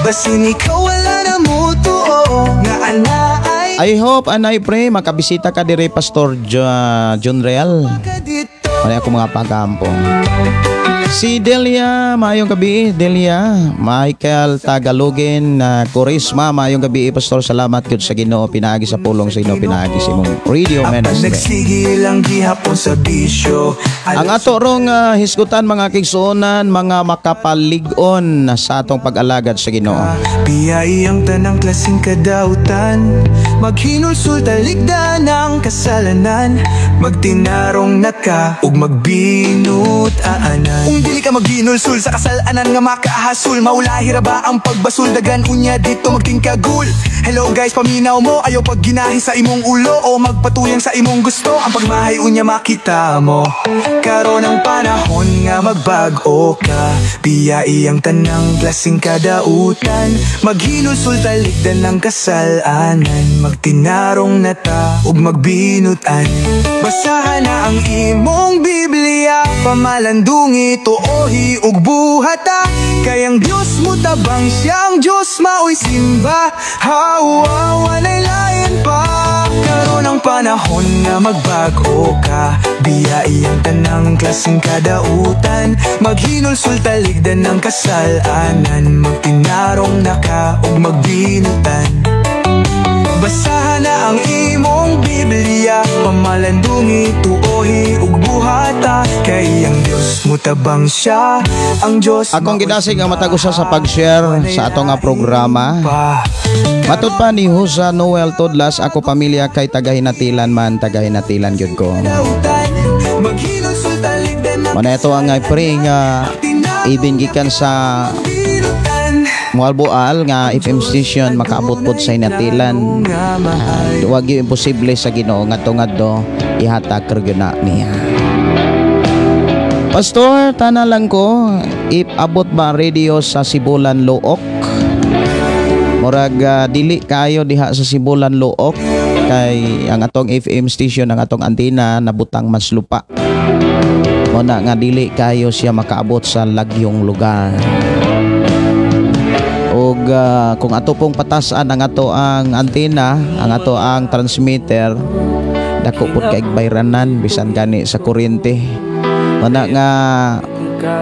basin ikaw wala na mutuo nga ana ay I hope and I pray makabisita ka dire, Pastor John Real. Ka dito. Wala ako mga pagampo. Si Delia, maayong gabi, Delia. Michael Tagalogin, na Korisma, maayong gabi, Pastor. Salamat gyud sa Ginoo pinaagi sa pulong sa Ginoo, pinaagi sa imong radio Apan ministry. nagsige lang gihapon sa bisyo. Ang ato rong hisgutan, mga kaigsuonan, mga makapalig-on sa atong pag-alagad sa Ginoo. Biyai ang tanang klaseng kadautan. Maghinulsul taligdan ang kasalanan. Magtinarong na ka ug magbinut-aanan. Kung dili ka maghinulsul sa kasalanan nga makaahasul, maulahi ra ba ang pagbasul? Dagan unya dito magtingkagul. Hello guys, paminaw mo. Ayaw pag ginahi sa imong ulo o magpatuyang sa imong gusto. Ang pagmahay unya makita mo. Karon ang panahon nga magbag-o ka. Biyai ang tanang klaseng kadautan. Maghinulsul talikdan ng kasalanan. Magtinarong na ta ug magbinutan. Basahan na ang imong Biblia. Pamalandungi, tuohi ug buhata. Kay ang Diyos mo tabang siyang Diyos maoy simba. Hawa, walay lain pa. Karon ang panahon na magbago ka. Biyai ang tanang klaseng kadautan. Maghinulsul taligdan ng kasalanan. Magtinarong na ka ug magbinutan. Basahan na ang imong Biblia. Pamalandungi, tuohi ug buhata. Kay ang Diyos mo tabang siya ang Diyos Akong maoy gidasig ang matag usa sa simba. pag-share sa atong nga programa. Pa. Matod pa ni Josa Noel Todlas, ako pamilya kay taga-Hinatilan man, taga-Hinatilan gyud ko. Kadautan. Maghinulsul taligdan ng Muna ito ang pray nga even gikan sa binutan. Moalboal nga FM station makaabot pod sa Hinatilan. Wag gyud imposible sa Ginoo ngadto ngadto ihatag ra gyud na niya. Pastor, tana lang ko if abot ba radio sa Sibulan Looc? Murag dili kaayo diha sa Sibulan Looc kay ang atong FM station, ang atong antenna nabutang mas lupa. Mo na nga dili kayo siya makaabot sa lagyong lugar. Og kung ato pong patasan ang ato ang antena, ang ato ang transmitter, dako pud kay bayranan bisan gani sa kuryente. Mana nga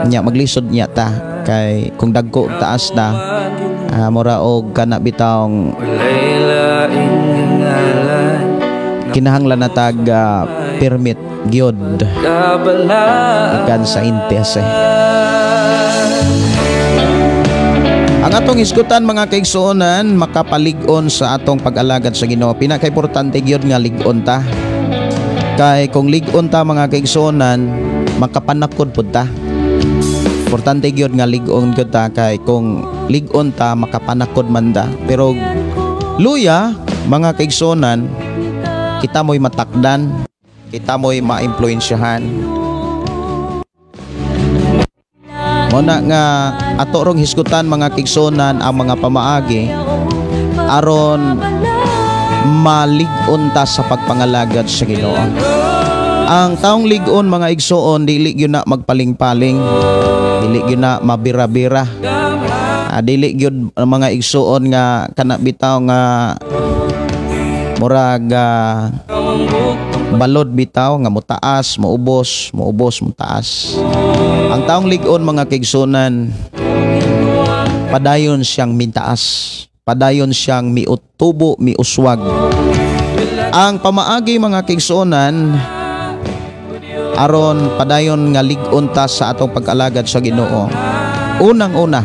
nya maglisod nya ta kay kung dagko taas na mura og kana bitawng kinahanglan na tag permit gyud gikan sa NTC. Ang atong hisgutan, mga kaigsuonan, makapalig-on sa atong pag-alagad sa Ginoo. Pinaka-importante gyud nga lig-on ta. Kay kung lig-on ta, mga kaigsuonan, makapanakod pud ta. Importante gyud nga lig-on gyud ta kay kung lig-on ta, makapanakod man ta. Pero luya, mga kaigsuonan, kita mo'y matakdan, kita mo'y maimpluwensyahan. Muna nga ato rong hisgutan, mga kaigsuonan, ang mga pamaagi aron malig-on ta sa pagpangalagad sa Ginoo. Ang taong lig-on, mga igsoon, dili gyud na magpaling-paling, dili gyud na mabira-bira. Dili gyud, mga igsoon, nga kana bitaw nga murag balod bitaw nga mutaas, muubos, muubos, mutaas. Ang taong lig-on, mga kaigsunan, padayon siyang mintaas, padayon siyang miutubo, miuswag. Ang pamaagi, mga kaigsuonan, aron padayon nga lig-on ta sa atong pag-alagad sa Ginoo. Unang-una,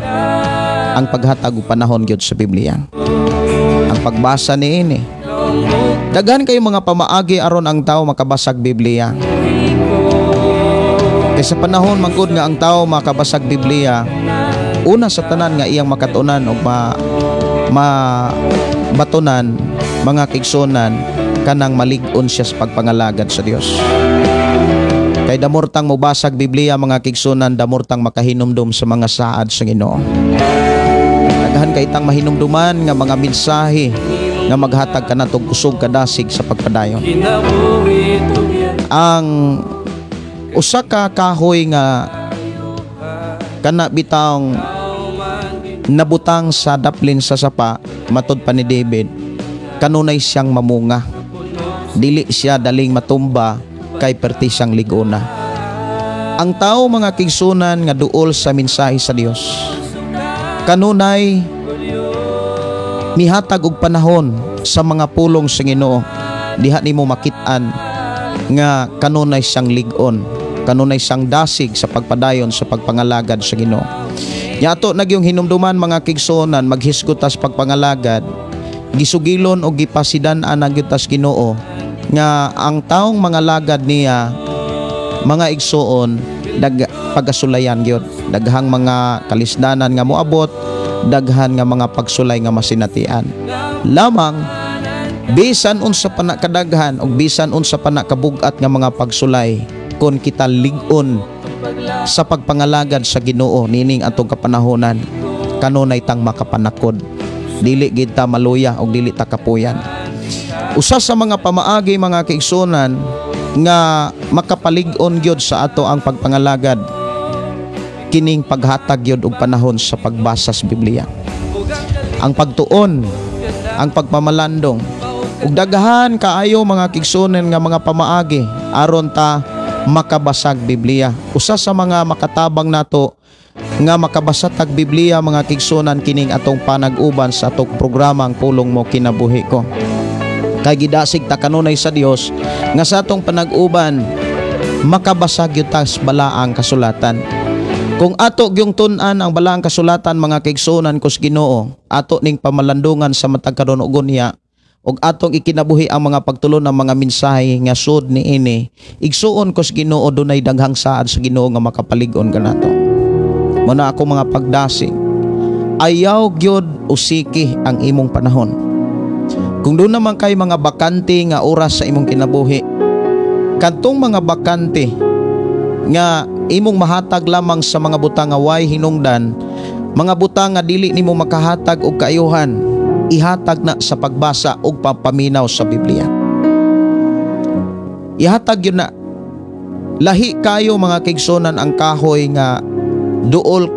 ang paghatag og panahon gyud sa Biblia. Ang pagbasa niini. Daghan kayo mga pamaagi aron ang tao makabasag Biblia. Kay sa panahon manggod nga ang tao makabasag Biblia, una sa tanan nga iyang makatunan o ma mabatunan, mga kaigsuonan, kanang malig-on siya sa pagpangalagad sa Dios. Kay the more tang mobasag Biblia, mga kaigsuonan, the more tang makahinumdum sa mga saad sa Ginoo. Daghan kay tang mahinumduman nga mga mensahe nga maghatag kanatong kusog, kadasig sa pagpadayon. Ang usa ka kahoy nga kana bitawng nabutang sa daplin sa sapa, matud pa ni David, kanunay siyang mamunga. Dili siya daling matumba kay perti siyang liguna. Ang tao, mga kaigsuonan, nga duol sa mensahe sa Dios, kanunay mihatag og panahon sa mga pulong sa Ginoo. Diha nimo makit-an nga kanunay siyang lig-on, kanunay siyang dasig sa pagpadayon sa pagpangalagad sa Ginoo. Nya ato na gyung hinumduman, mga kaigsuonan, maghisgot tas pagpangalagad, gisugilon o gipasidan-an ang gyud tas Ginoo nga ang taong mga lagad niya, mga igsuon, dag pagasulayan gyud, daghang mga kalisdanan nga moabot, daghan nga mga pagsulay nga masinatian. Lamang bisan unsa pa na kadaghan og bisan unsa pa na kabugat nga mga pagsulay, kon kita lig-on sa pagpangalagad sa Ginoo nining atong kapanahonan, kanunay tang makapanakod. Dili gid ta maluya og dili ta kapuyan. Usa sa mga pamaagi, mga kaigsuonan, nga makapalig-on gyud sa ato ang pagpangalagad, kining paghatag gyud og panahon sa pagbasa sa Biblia, ang pagtuon, ang pagpamalandong, ug daghan kaayo, mga kaigsuonan, nga mga pamaagi aron ta makabasag Biblia. Usa sa mga makatabang nato nga makabasa tag Biblia, mga kaigsuonan, kining atong panag-uban sa atong programang Pulong Mo Kinabuhi Ko. Kay gidasig ta kanunay sa Dios nga sa atong panag-uban makabasa gyud ta sa balaang kasulatan. Kung ato gyung tun-an ang balaang kasulatan, mga kaigsuonan ko sa Ginoo, ato ning pamalandungan sa matag karon ug unya, ug atong ikinabuhi ang mga pagtulon ng mga mensahe nga sud niini, igsuon ko sa Ginoo, dunay daghang saad sa Ginoo nga makapalig-on kanato. Mao na ako mga pagdasig, ayaw gyud usiki ang imong panahon. Kung doon naman kay mga bakante nga oras sa imong kinabuhi, kadtong mga bakante nga imong mahatag lamang sa mga butang nga way hinungdan, mga butang nga dili nimo makahatag og kaayuhan, ihatag na sa pagbasa og papaminaw sa Biblia. Ihatag yun na. Lahi kayo, mga kaigsuonan, ang kahoy nga duol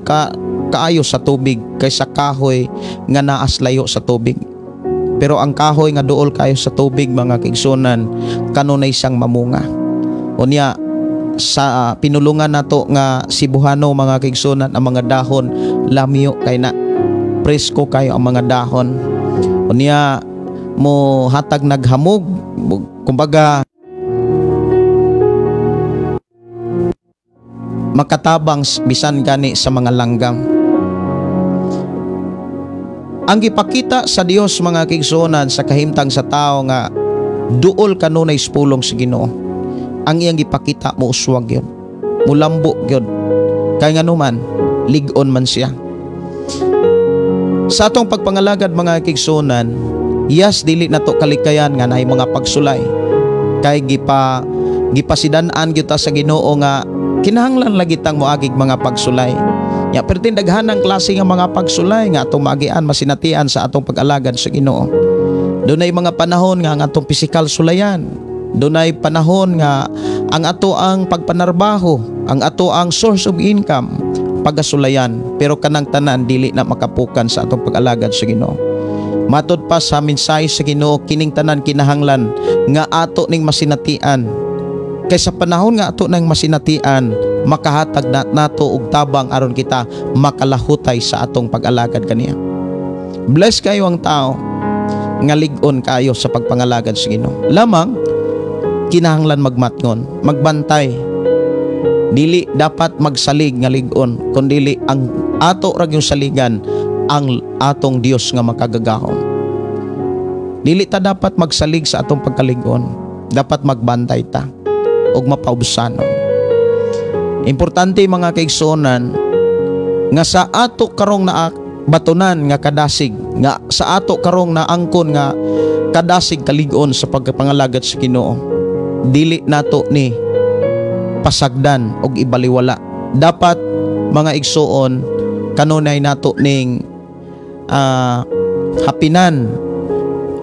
ka kaayo sa tubig kaysa kahoy nga naas layo sa tubig. Pero ang kahoy nga duol kayo sa tubig, mga kaigsuonan, kanunay siyang mamunga. Unya sa pinulungan nato nga Cebuano, mga kaigsuonan, ang mga dahon lamyo kay na, presko kayo ang mga dahon. Unya mo hatag naghamog, kumbaga makatabang bisan gani sa mga langgam. Ang gipakita sa Dios, mga kaigsuonan, sa kahimtang sa tao nga duol kanunay sa pulong sa Ginoo, ang iyang gipakita mo uswag yun, mulambo gyud. Kay nganuman, lig-on man siya. Sa atong pagpangalagad, mga kaigsuonan, yes, dili na to kalikayan nga naay mga pagsulay. Kay gipasidan-an gyud ta sa Ginoo nga kinahanglan lagi tang moagig mga pagsulay. Ya, perting daghan ang klase nga mga pagsulay nga atong maagian, masinatian sa atong pag-alagad sa Ginoo. Dunay mga panahon nga ang atong pisikal sulayan. Dunay panahon nga ang ato ang pagpanarbaho, ang ato ang source of income pagasulayan, pero kanang tanan dili na makapukan sa atong pag-alagad sa Ginoo. Matod pa sa mensahe sa Ginoo, kining tanan kinahanglan nga ato ning masinatian. Kay sa panahon nga ato nang masinatian, makahatag na nato og tabang aron kita makalahutay sa atong pag-alagad kaniya. Bless kayo ang tao. nga lig-on kayo sa pagpangalagad sa Ginoo. Lamang kinahanglan magmatngon, magbantay. Dili dapat magsalig nga lig-on, kundili ang ato ra gyung saligan ang atong Dios nga makagagahom. Dili ta dapat magsalig sa atong pagkalig-on. Dapat magbantay ta ug mapaubsanon. Importante, mga kaigsuonan, nga sa ato karong na batunan nga kadasig, nga sa ato karong naangkon nga kadasig kalig-on sa pagpangalagad sa Ginoo, dili nato ni pasagdan og ibaliwala. Dapat, mga igsuon, kanunay nato ning hapinan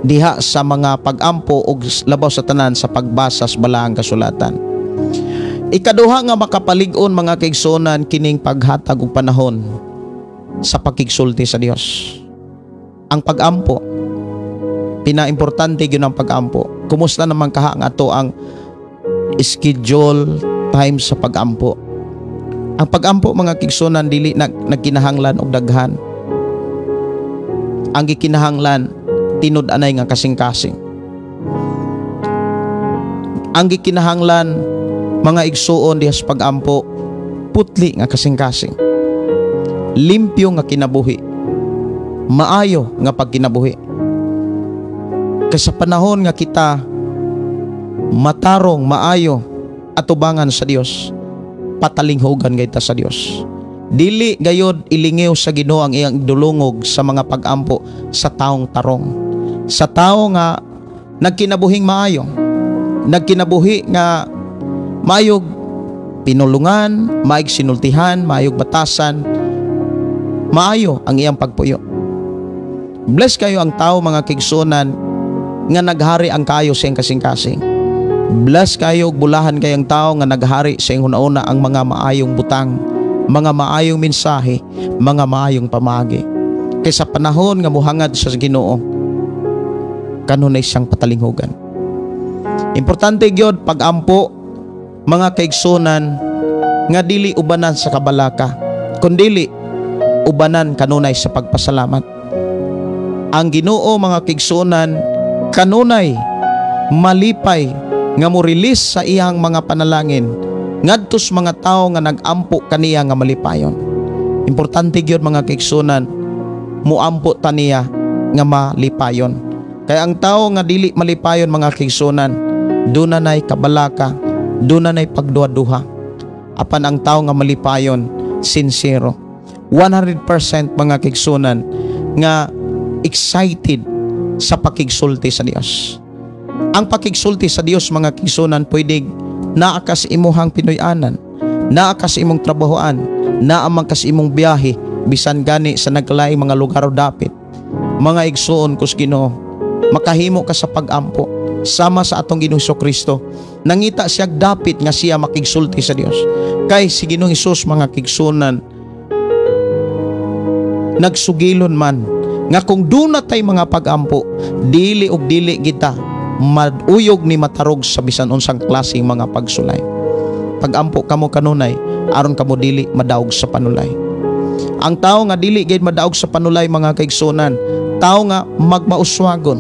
diha sa mga pag-ampo og labaw sa tanan sa pagbasa sa balaang kasulatan. Ikaduha nga makapalig-on, mga kaigsuonan, kining paghatag og panahon sa pakigsulti sa Dios. Ang pag-ampo, pinaimportante gyud ang pag-ampo. Kumusta naman kaha nga ato ang schedule time sa pag-ampo? Ang pag-ampo, mga kaigsuonan, dili nagkinahanglan og daghan. Ang gikinahanglan, tinud-anay nga kasing-kasing. Ang gikinahanglan, mga igsuon, diha sa pag-ampo, putli nga kasing-kasing. Limpyo nga kinabuhi. Maayo nga pagkinabuhi. Kay sa panahon nga kita matarong, maayo atubangan sa Dios, patalinghugan kita sa Dios. Dili gayod ilingiw sa Ginoo ang iyang dulungog sa mga pag-ampo sa taong tarong. Sa tao nga nagkinabuhing maayo, nagkinabuhi nga maayog pinulungan, maayog sinultihan, maayog batasan, maayo ang iyang pagpuyo. Bless kayo ang tao, mga kaigsuonan, nga naghari ang kayo sa iyang kasing-kasing. Bless kayo ug bulahan kayang tao nga naghari sa iyang hunahuna ang mga maayong butang, mga maayong mensahe, mga maayong pamagi. Kay sa panahon nga muhangad sa Ginoo, kanunay siyang patalinghugan. Importante gyud pag-ampo, mga kaigsuonan, nga dili ubanan sa kabalaka, kundili ubanan kanunay sa pagpasalamat. Ang Ginoo, mga kaigsuonan, kanunay malipay nga mo release sa iyang mga panalangin ngadto sa mga tawo nga nag-ampo kaniya nga malipayon. Importante gyud, mga kaigsuonan, muampo ta niya nga malipayon. Kay ang tao nga dili malipayon, mga kaigsuonan, duna nay kabalaka, duna nay pagduha-duha. Apan ang tao nga malipayon, sincero. 100%, mga kaigsuonan, nga excited sa pakigsulti sa Dios. Ang pakigsulti sa Dios, mga kaigsuonan, pwede naa ka sa imuhang Pinoy-anan, naa ka sa imong trabahoan, naa man ka sa imong biyahe, bisan gani sa nagkalaing mga lugar o dapit. Mga igsuon kus Ginoo, makahimo ka sa pag-ampo sama sa atong Ginoong Kristo. Nangita siya dapit nga siya makigsulti sa Dios. Kay si Ginoong Hesus, mga kaigsuonan, nagsugilon man nga kung duna tay mga pag-ampo, dili og dili kita maduyog ni matarog sa bisan unsang klaseng mga pagsulay. Pag-ampo kamo kanunay aron kamo dili madaog sa panulay. Ang tao nga dili gid madaog sa panulay, mga kaigsuonan, tao nga magmauswagon,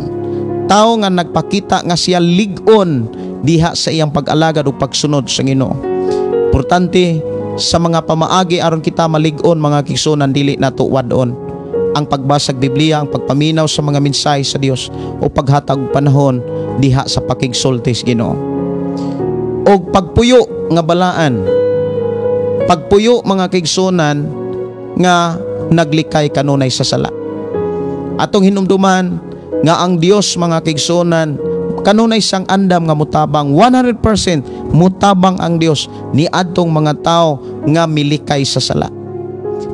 tao nga nagpakita nga siya lig-on diha sa iyang pag-alagad ug pagsunod sa Ginoo. Importante sa mga pamaagi aron kita malig-on, mga kaigsuonan, dili nato wad-on ang pagbasag Biblia, ang pagpaminaw sa mga mensahe sa Dios o paghatag og panahon diha sa pakigsulti sa Ginoo. Og pagpuyo nga balaan. Pagpuyo, mga kaigsuonan, nga naglikay kanunay sa sala. Atong hinumduman nga ang Dios, mga kaigsuonan, kanunay siyang andam nga mutabang. 100% mutabang ang Dios ni adtong mga tao nga milikay sa sala.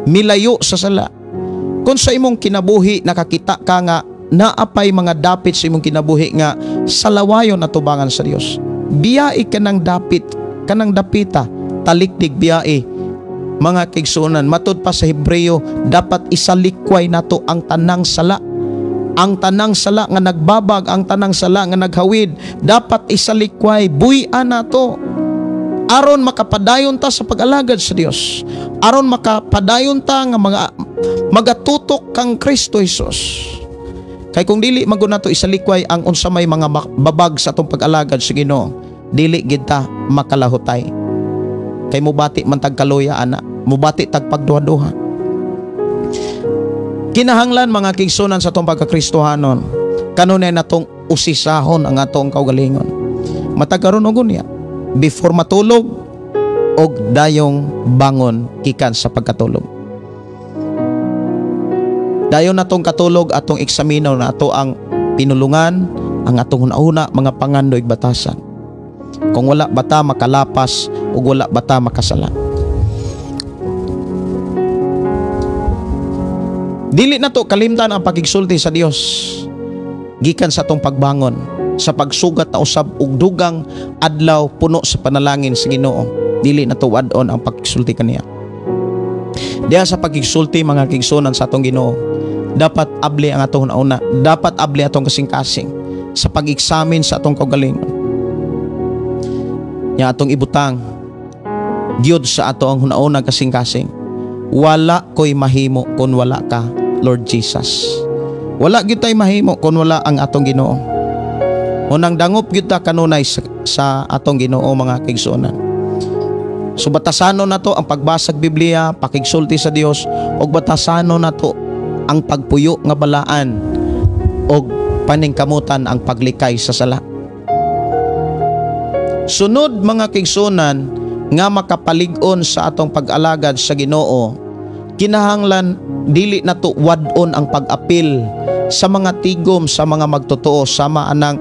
Milayo sa sala. Kung sa imong kinabuhi nakakita ka nga naapay mga dapit sa imong kinabuhi nga salawayon atubangan sa Dios, biyai kanang dapit, kanang dapita, talikdig, biyai. Mga kaigsuonan, matud pa sa Hebreo, dapat isalikway nato ang tanang sala. Ang tanang sala nga nagbabag, ang tanang sala nga naghawid, dapat isalikway, buy-an nato. Aron makapadayon ta sa pag-alagad sa Dios. Aron makapadayon ta nga mga magatutok kang Kristo Jesus. Kay kung dili man gud nato isalikway ang unsa may mga babag sa atong pag-alagad sa Ginoo, dili gid ta makalahutay. Kay mubati man tag kaluya ana, mubati tag pagduha-duha. Kinahanglan, mga kaigsuonan, sa atong pagkakristohanon, kanunay natong usisahon ang atong kaugalingon. Matag karon og unya, before matulog og dayong bangon gikan sa pagkatulog. Dayon natong katulog, atong eksamino na ato ang pinulungan, ang atong hunahuna, mga pangandoy, batasan. Kung wala bata makalapas ug wala bata makasala. Dili na to kalimtan ang pakigsulti sa Dios gikan sa atong pagbangon, sa pagsugat na usab og dugang adlaw puno sa panalangin sa Ginoo. Dili na to wad-on ang pakigsulti kaniya. Diha sa pagigsulti, mga kaigsuonan, sa atong Ginoo, dapat abli ang atong hunahuna, dapat abli atong kasing-kasing sa pag-eksamin sa atong kaugalingon. Nya atong ibutang gyud sa ato ang hunahuna, kasing-kasing. Wala ko'y mahimo kung wala ka, Lord Jesus. Wala gyud tay mahimo kung wala ang atong Ginoo. Unang dangop gyud ta kanunay sa atong Ginoo, mga kaigsuonan. So batasanon nato ang pagbasag Biblia, pakigsulti sa Dios, ug batasanon nato ang pagpuyo nga balaan og paningkamutan ang paglikay sa sala. Sunod, mga kaigsuonan, nga makapalig-on sa atong pag-alagad sa Ginoo, kinahanglan dili nato wad-on ang pag-apil sa mga tigom sa mga magtotoo, sama anang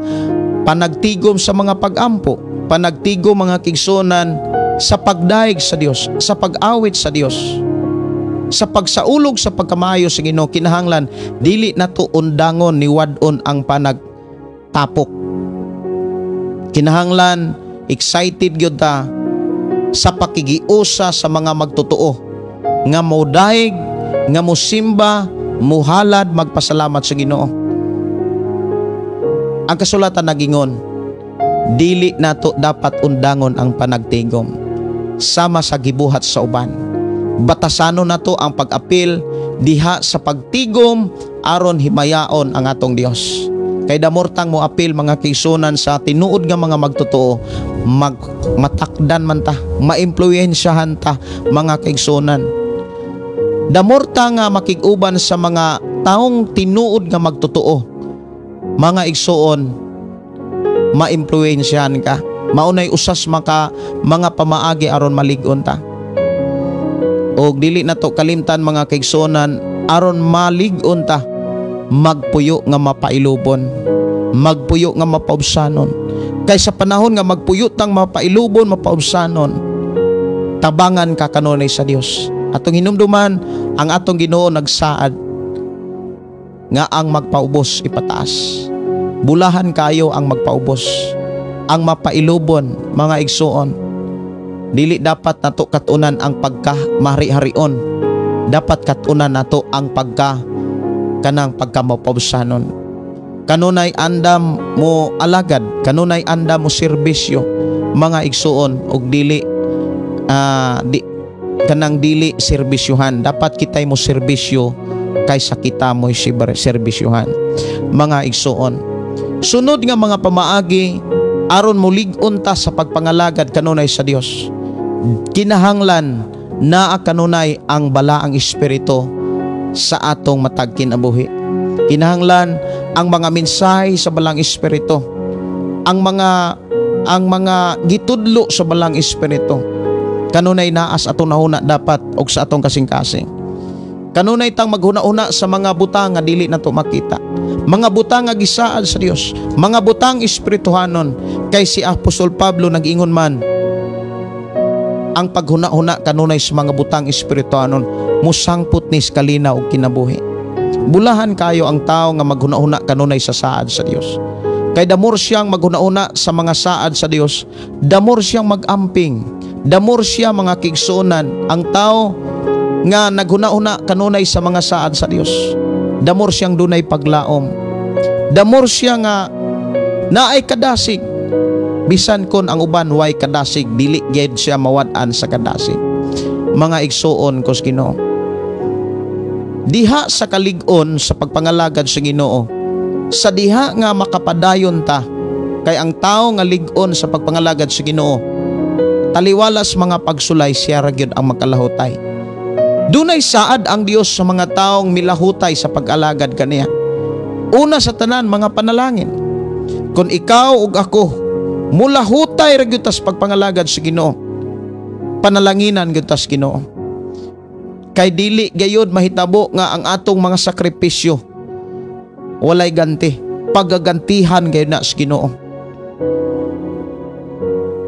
panagtigom sa mga pag-ampo, panagtigom, mga kaigsuonan, sa pagdaig sa Dios, sa pag-awit sa Dios, sa pagsaulog sa pagkamayo sa Ginoo. Kinahanglan dili nato undangon ni wad-on ang panagtapok. Kinahanglan excited gyud ta sa pakigiusa sa mga magtotoo nga modaig, nga mosimba, muhalad, magpasalamat sa Ginoo. Ang kasulatan nagingon, dili nato dapat undangon ang panagtigom sama sa gibuhat sa uban. Batasanon nato ang pag-apil diha sa pagtigom aron himayaon ang atong Dios. Kay damortang mo apil, mga kaigsuonan, sa tinuod nga mga magtotoo, matakdan man ta, maimpluwensyahan ta, mga kaigsuonan. Damorta nga makig-uban sa mga taong tinuod nga magtotoo, mga igsuon, maimpluwensyahan ka. Maunay usas maka mga pamaagi aron malig-on ta. Og dili na to kalimtan, mga kaigsuonan, aron malig-on ta, magpuyo nga mapailubon, magpuyo nga mapaubsanon. Kay sa panahon nga magpuyo tang mapailubon, mapaubsanon, tabangan ka kanunay sa Dios. Atong hinumduman ang atong Ginoo nagsaad nga ang magpaubos ipataas. Bulahan kayo ang magpaubos, ang mapailubon, mga igsuon. Dili dapat nato katunan ang pagka mahari-harion. Dapat katunan nato ang pagka kanang pagka mapaubsanon. Kanunay andam mo alagad, kanunay andam mo serbisyo, mga igsuon, og dili di kanang dili serbisyuhan. Dapat kitay mo serbisyo kaysa kita mo serbisyuhan, mga igsuon. Sunod nga mga pamaagi aron mulig-on ta sa pagpangalagad kanunay sa Dios, kinahanglan naa kanunay ang balaang espiritu sa atong matag kinabuhi. Kinahanglan ang mga mensahe sa balang espiritu, ang mga gitudlo sa balang espiritu kanunay naas atong nahuna dapat og sa atong kasing-kasing. Kanunay tang maghuna-huna sa mga butang nga dili nato makita, mga butang nga gisaad sa Dios, mga butang espirituhanon. Kay si Apostol Pablo nag-ingon man, ang paghuna-huna kanunay sa mga butang espirituhanon musangpot ni kalinaw og kinabuhi. Bulahan kayo ang tao nga maghuna-huna kanunay sa saad sa Dios. Kay damor siyang maghuna-huna sa mga saad sa Dios, damor siyang mag-amping, damor siya, mga kaigsuonan, ang tao nga naghuna-huna kanunay sa mga saad sa Dios. Damor siyang dunay paglaom. Damor siya nga naay kadasig. Bisan kon ang uban way kadasig, dili gyud siya mawad-an sa kadasig. Mga igsuon ko sa Ginoo. Diha sa kalig-on sa pagpangalagad sa Ginoo, Sa diha nga makapadayon ta, kay ang tao nga lig-on sa pagpangalagad sa Ginoo, taliwalas mga pagsulay, siya ra gyud ang makalahutay. Dunay saad ang Dios sa mga taong milahutay sa pag-alagad kaniya. Una sa tanan, mga panalangin. Kung ikaw ug ako mulahutay ra gyud tas pagpangalagad sa Ginoo, panalanginan gyud tas Ginoo. Kay dili gayud mahitabo nga ang atong mga sakripisyo walay ganti. Pagagantihan gayud na sa Ginoo.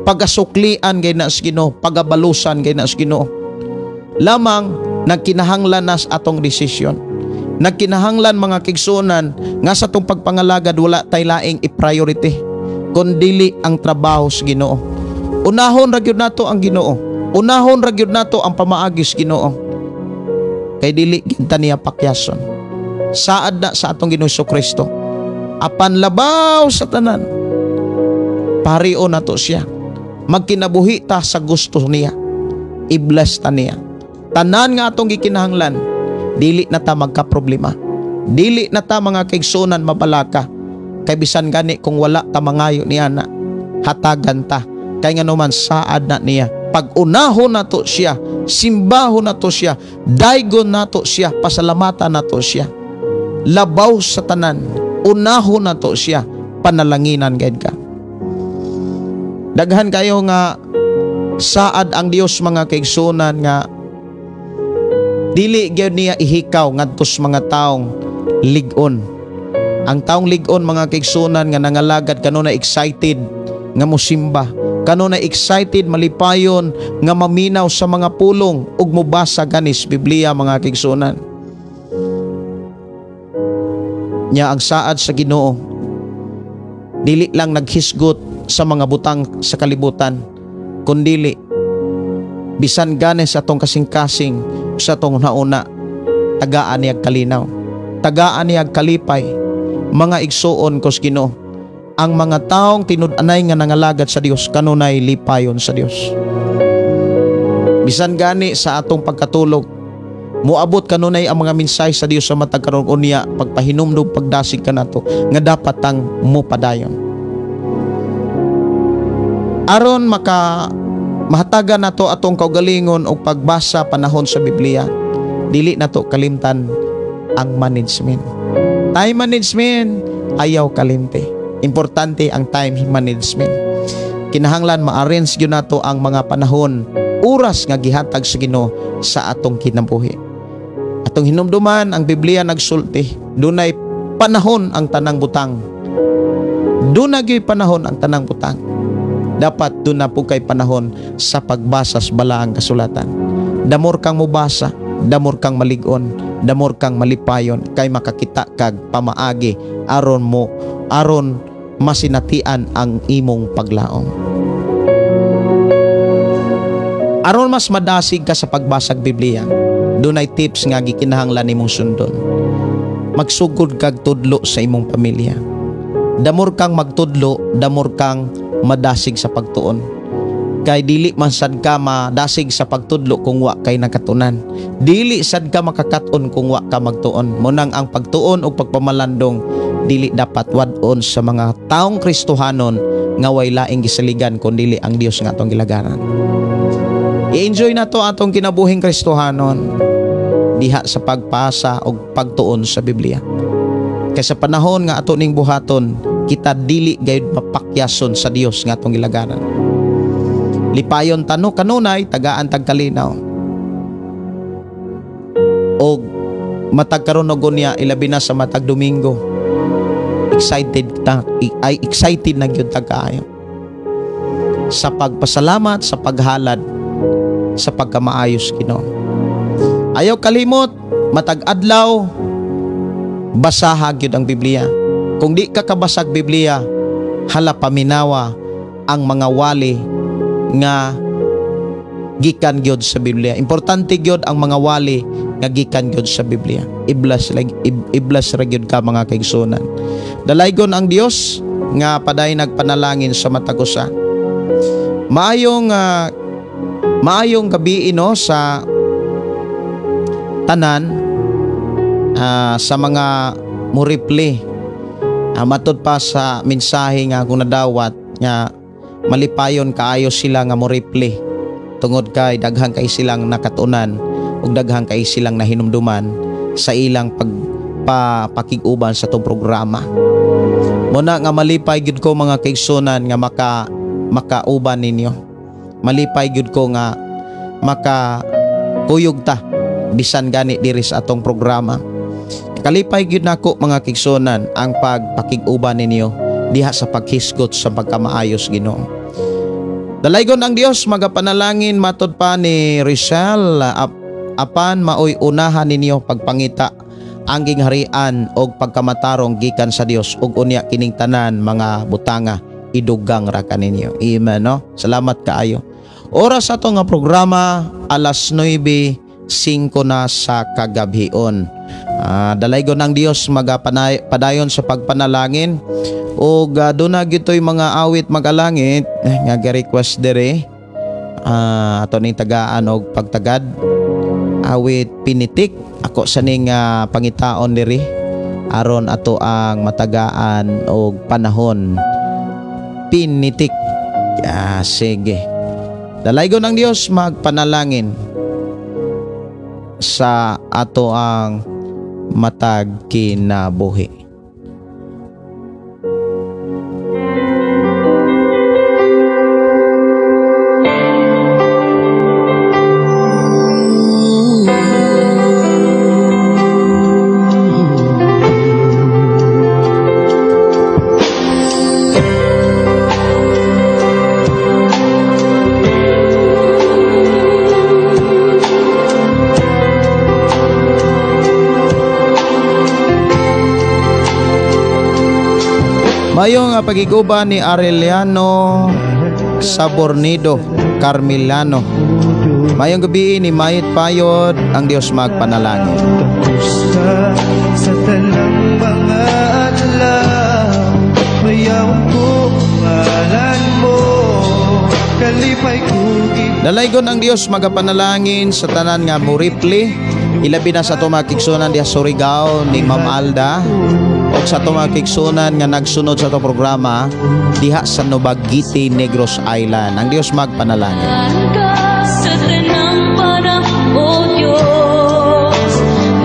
Pagasuklian gayud na sa Ginoo, pagabalusan gayud na sa Ginoo. Lamang nagkinahanglan na sa atong desisyon. Nagkinahanglan, mga kaigsuonan, nga sa atong pagpangalagad wala tay laing i-priority kundili ang trabaho sa Ginoo. Unahon ra gyud nato ang Ginoo. Unahon ra gyud nato ang pamaagi sa Ginoo. Kay dili ginta niya pakyason. Saad na sa atong Ginoo Kristo. Apan labaw sa tanan, pario nato siya. Magkinabuhi ta sa gusto niya. I-bless ta niya. Tanan nga atong gikinahanglan, dili na ta magka-problema. Dili na ta, mga kaigsuonan, mabalaka. Kay bisan gani kung wala ta mangayo niya na, hatagan ta. Kay nganuman saad na niya. Pag-unahon nato siya, simbahon nato siya, daygon nato siya, pasalamatan nato siya. Labaw sa tanan, unahon nato siya, panalanginan gayud ka. Daghan kayo nga saad ang Dios, mga kaigsuonan, nga dili gyud niya ihikaw ngadto sa mga taong lig-on. Ang taong lig-on, mga kaigsuonan, nga nangalagad kanunay excited nga mosimba, kanunay excited, malipayon nga maminaw sa mga pulong ug mobasa ganis Biblia, mga kaigsuonan. Nya ang saad sa Ginoo dili lang naghisgot sa mga butang sa kalibutan, kundili bisan ganis atong kasing-kasing, sa atong nauna, tagaan niya kalinaw, tagaan niya kalipay. Mga igsuon ko sa Ginoo, ang mga taong tinud-anay nga nangalagad sa Dios kanunay lipayon sa Dios. Bisan gani sa atong pagkatulog, moabot kanunay ang mga mensahe sa Dios sa matag karon unya, pagpahinumdom, pagdasig kanato nga dapat tang mopadayon. Aron maka mahatagan nato atong kaugalingon og pagbasa panahon sa Biblia, dili nato kalimtan ang management. Time management, ayaw kalimti. Importante ang time management. Kinahanglan ma-arrange gyud nato ang mga panahon, oras nga gihatag sa Ginoo sa atong kinabuhi. Atong hinumduman ang Biblia nagsulti, dunay panahon ang tanang butang. Dunay gyud panahon ang tanang butang. Dapat duna po kay panahon sa pagbasa sa balaang kasulatan. Damor kang mobasa, damor kang malig-on, damor kang malipayon kay makakita kag pamaagi aron mo aron masinatian ang imong paglaom. Aron mas madasig ka sa pagbasag Biblia, dunay tips nga gikinahanglan nimong sundon. Magsugod kag tudlo sa imong pamilya. Damor kang magtudlo, damor kang madasig sa pagtuon. Kay dili man sad ka madasig sa pagtudlo kung wa kay nakatunan. Dili sad ka makakaton kung wa ka magtuon. Munang ang pagtuon o pagpamalandong dili dapat wad-on sa mga taong Kristohanon nga way laing gisaligan kun dili ang Dios nga atong gilagaran. I-enjoy nato atong kinabuhing Kristohanon diha sa pagpasa og pagtuon sa Biblia. Kay sa panahon nga ato ning buhaton, kita dili gayud mapakyason sa Dios nga atong gilagaran. Lipayon tano kanunay tagaan tag kalinaw. Og matag karon og unya, ilabi na sa matag Domingo, excited ta, ay excited na gyud ta kaayo sa pagpasalamat, sa paghalad, sa pagkamaayos Ginoo. Ayaw kalimot, matag adlaw basaha gyud ang Biblia. Kung di ka kabasag Biblia, hala paminawa ang mga wali nga gikan gyud sa Biblia. Importante gyud ang mga wali nga gikan gyud sa Biblia. I-bless like i-bless ra gyud ka, mga kaigsuonan. Dalaygon ang Dios nga paday nagpanalangin sa matag usa. Maayong gabi no sa tanan, sa mga mo-replay. Matod pa sa mensahe nga akong nadawat nga malipayon kaayo sila nga mo-replay tungod kay daghang kay silang nakatunan ug daghang kay silang nahinumduman sa ilang pagpakig-uban sa tong programa. Muna nga malipay gyud ko mga kaigsunan nga makauban ninyo. Malipay gyud ko nga makakuyog ta bisan gani diri sa atong programa. Kalipay gyud nako mga kaigsunan ang pagpakig-uban ninyo diha sa paghisgot sa pagkamaayos Ginoo. Dalaygon ang Dios magapanalangin matod pa ni Rizal, apan maoy unahan ninyo pagpangita ang gingharian og pagkamatarong gikan sa Dios ug unya kining tanan mga butanga idugang ra kaninyo. Amen, no? Salamat kaayo. Oras ato nga programa alas 9:05 na sa kagabhion. Dalaygon ang Dios magapadayon sa pagpanalangin ug duna gitoy mga awit magalangit nga ga-request dere ato ning tagaan og pagtagad awit pinitik ako sa ning pangitaon diri aron ato ang matagaan og panahon pinitik. Sige. Dalaygon ang Dios magpanalangin sa ato ang matag kinabuhi. Mayong pagiguba ni Arellano Sabornido Carmilano. Mayong gabi ni Mayit Payod, ang Dios magpanalangin. Sa tanang mga adlaw, mayaw ko ngalan mo, kalipay ko. Dalaygon ang Dios magapanalangin sa tanan nga mo-reply, ilabi na sa tumakigsunan diha Surigao ni Ma'am Alda og sa tumakigsunan nga nagsunod sa ato programa diha sa Nubagiti, Negros Island. Ang Dios magpanalangin.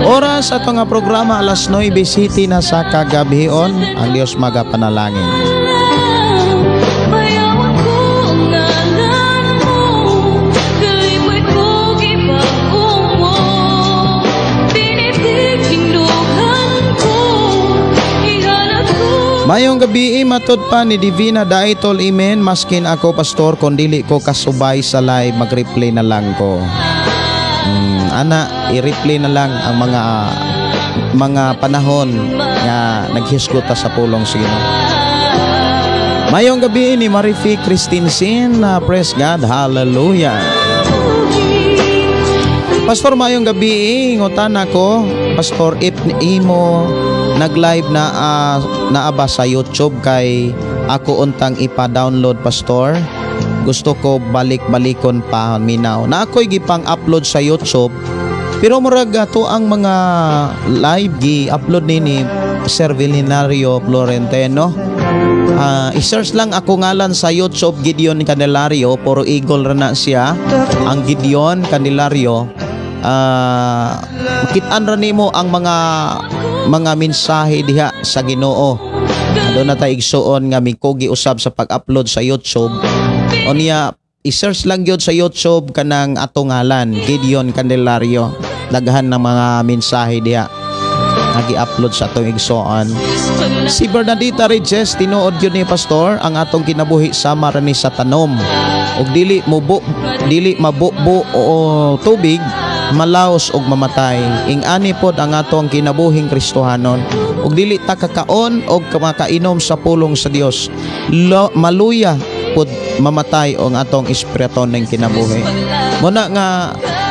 Oras ato nga programa alas 9 City na sa kagabhion. Ang Dios magapanalangin. Mayong gabi matod pa ni Divina Daitol, amen. Maskin ako pastor kon dili ko kasubay sa live, mag-replay na lang ko. Ana, i-replay na lang ang mga panahon nga naghisgot ta sa pulong sa Ginoo. Mayong gabi ni Marifi Christinsin, praise God, hallelujah. Pastor, mayong gabi ngutan ako, Pastor, if imo nag-live na naaba sa YouTube kay ako untang ipa-download, Pastor. Gusto ko balik-balikon pa minaw. Na ako'y gipang upload sa YouTube pero murag ato ang mga live gi-upload nini Sir Vilinario Florentino. I-search lang ako ngalan sa YouTube, Gideon Candelario, puro eagle ra na siya. Ang Gideon Candelario. Makit-an ra nimo ang mga mensahe diha sa Ginoo. Doon na tayo igsuon nga mikugi usab sa pag-upload sa YouTube. Unya i-search lang gyud sa YouTube kanang ato ngalan Gideon Candelario. Daghan ng mga mensahe diha nga gi-upload sa atong igsuon. Si Bernadita Regis, tinuod gyud ni Pastor ang atong kinabuhi sama ra ni sa tanom. Og dili mubo, dili mabubo o tubig, malaos og mamatay. Ing-ani pod ang atong kinabuhing Kristohanon. Og dili ta kakaon og makainom sa pulong sa Dios, maluya pod mamatay ang atong espiritu ning kinabuhi. Muna nga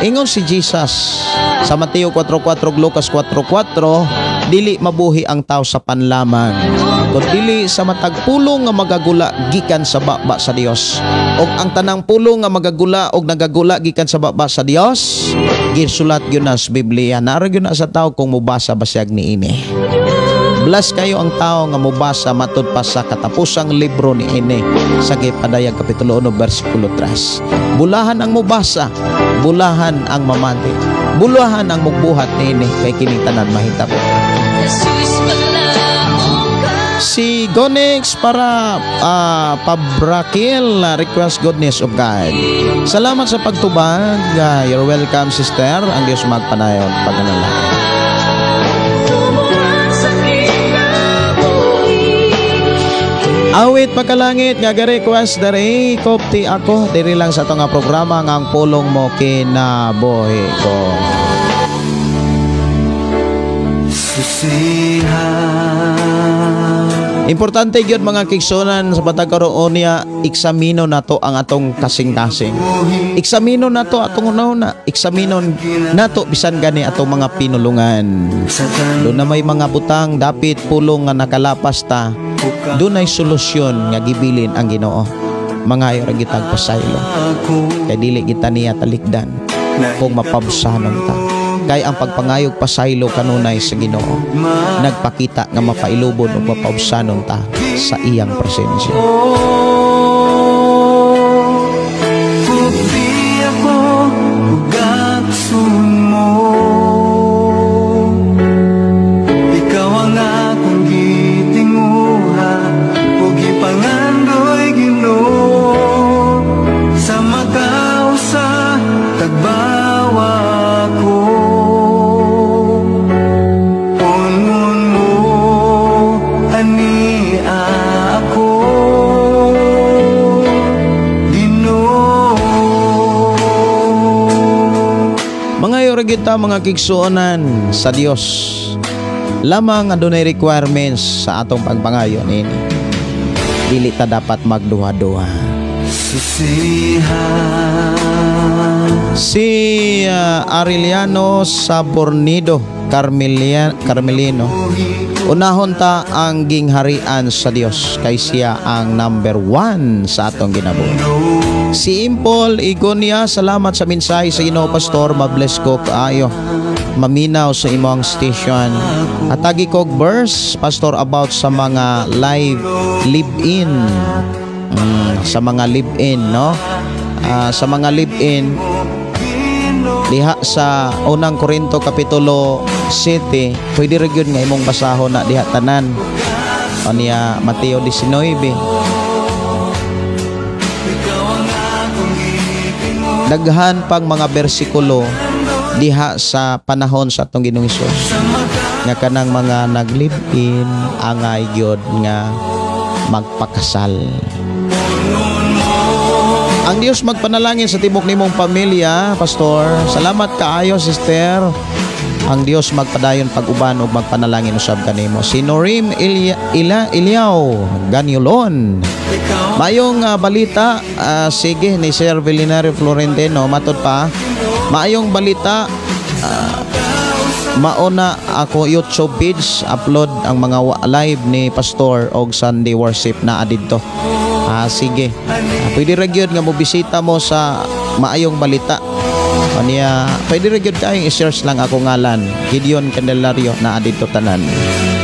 ingon si Jesus sa Mateo 4:4, Lucas 4:4, dili mabuhi ang tao sa panlamang, kun dili sa matag pulong nga magagula gikan sa baba sa Dios. Og ang tanang pulong nga magagula og nagagula gikan sa baba sa Dios, gisulat gyud na sa Biblia. Naara gyud na sa tao kung mobasa ba siyag niini. Bless kayo ang tao nga mobasa matud pa sa katapusang libro ni ini sa Gipadayag Kapitulo 1 versikulo 3. Bulahan ang mobasa, bulahan ang mamati, bulahan ang mugbuhat niini kay kining tanan mahitabo. Si Gonix para Pabrakil, request Goodness of God. Salamat sa pagtubag. You're welcome, sister. Ang Diyos magpanayon pagkanalangin. Awit pagkalangit nga ga-request diri kopti ako diri lang sa atong nga programa nga ang pulong mo kinabuhi ko. Importante gyud mga kigsunan sa batag karon niya, eksamino nato ang atong kasing-kasing. Eksamino nato atong una-una, eksamino nato bisan gani atong mga pinulungan. Doon na may mga butang dapit pulong nga nakalapas ta, doon ay solusyon nga gibilin ang Ginoo. Mangayo ra gitag pasaylo. Kay dili kita niya talikdan kung mapabsanon ta. Kay ang pagpangayog pasaylo kanunay sa Ginoo nagpakita nga mapailubon o mapaubsanon ta sa iyang presensya. Ikaw ang akong gitinguha ug gipangandoy Ginoo sa makausa tagbawa ko. Pungon mo ani ako Ginoo. Mga kita mga kigsuonan sa Dios, lamang adunay requirements sa atong pagpangayo nini. Dili ta dapat magduha-duha. Si Arellano Sabornido Carmelino, unahon ta ang gingharian sa Dios kay siya ang number 1 sa atong ginabuhi. Si Impol Igonia, salamat sa mensahe sa Ginoo Pastor, mabless ko kaayo. Maminaw sa imong station. Atagi kog verse Pastor about sa mga live live-in. Sa mga live-in, no? Sa mga live-in diha sa unang Korinto kapitulo 7, pwede ra gyud nga imong basahon na diha tanan. O niya Mateo 19. Daghan pang mga bersikulo diha sa panahon sa atong Ginoong Hesus nga kanang mga nag-live-in angay gyud nga magpakasal. Ang Dios magpanalangin sa tibok nimong pamilya, Pastor. Salamat kaayo, sister. Ang Dios magpadayon pag-uban ug magpanalangin usab kanimo. Si Norim Ilyaw Ganyulon. Maayong balita, sige ni Sir Villinario Florentino, matod pa. Maayong balita, mauna ako YouTube page upload ang mga live ni Pastor og Sunday worship na didto. Sige. Pwede ra gyud nga mobisita mo sa Maayong Balita. Aniya, pwede ra gyud kayong i-search lang ako ngalan, Gideon Candelario na didto tanan.